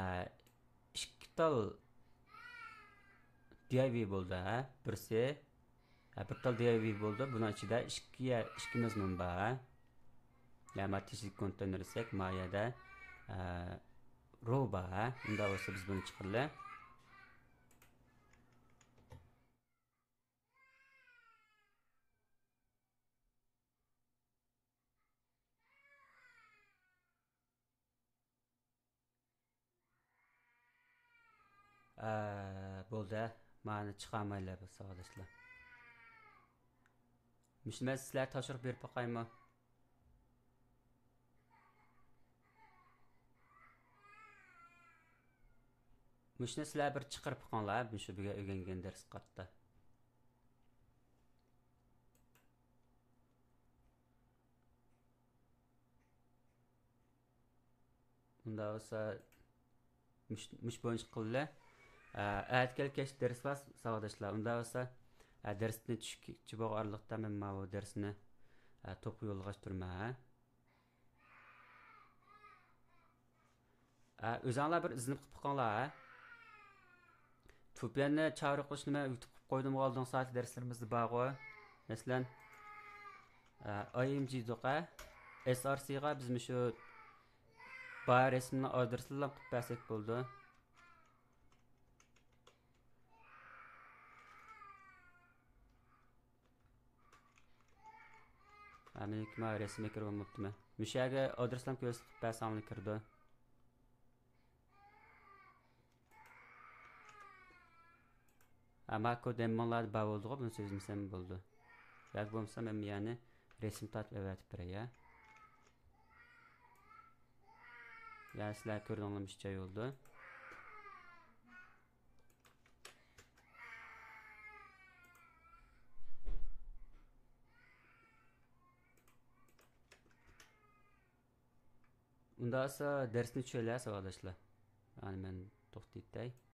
ئىككى تال دى ئاي ۋى بولدى، ھە؟ بىرسى، ھە، بىر تال دى ئاي ۋى بولدى. بۇنىڭ ئىچىدە ئىككى يە-، ئىككى مەزمۇن بار، ھە؟ يا ما تېشىدىكى كونتېينېر دېسەك، ما يەردە، ئە، رو بار، ھە؟ ئۇنداق بولسا بىز بۇنى چىقىرىلى. ئە، بولدى. مانى چىقارمايلى بۇ ساۋاقداشلار. مۇشۇنى مەن سىلەرگە تاپشۇرۇق بېرىپ باقايمۇ؟ مۇشۇنى سىلەر بىر چىقىرىپ بېقىڭلار، مۇشۇ بۈگۈن ئۆگەنگەن دەرسكە قارىتا. ئۇنداق بولسا، مۇش-، مۇشۇ بويىچە قىلىلى. ئە، ئەتىگەن كەچ دەرس بار، ساۋاقداشلار. ئۇنداق بولسا، ئە، دەرستىن چۈشكىچە بولغان ئارىلىقتا مەن ماۋۇ دەرسنى، ئە، توپقا يوللىغاچ تۇرىمەن، ھە؟ ھە، ئۆزۈڭلار بىر ئىزدىنىپ قىلىپ بېقىڭلار، ھە. تۇپياننى چاقىرىقلىشىشنى مەن ئۆگىتىپ قويدۇمغۇ ئالدىنقى سائەتتە دەرسلىرىمىزدە بارغۇ. مەسىلەن، ئاي ئېم جى دېدۇق، ھە. ئېس ئار سىغا بىز مۇشۇ بار رەسىمنىڭ ئادرېسىنى قىلىپ بەرسەك بولىدۇ. ھە، مېنىڭكى ما رەسىمگە كىرىپ بولماپتىمەن. مۇشۇ يەرگە ئادرېسلارنى كۆرسىتىپ بەرسەڭلار كىرىدۇ. ھە، ما كود ھەممىڭلاردا بار بولدىغۇ، بۇنى سۆزلىمىسەم بولىدۇ. ياكى بولمىسا مەن يەنى رەسىم تارتىپ ئەۋەتىپ بېرەي، يا. يا سىلەر كۆردۈڭلارمۇ شۇ جاي بولىدۇ. ئۇنداق بولسا دەرسنى چۈشۈرەيلى ساۋاقداشلار. يەنى مەن توختىتاي.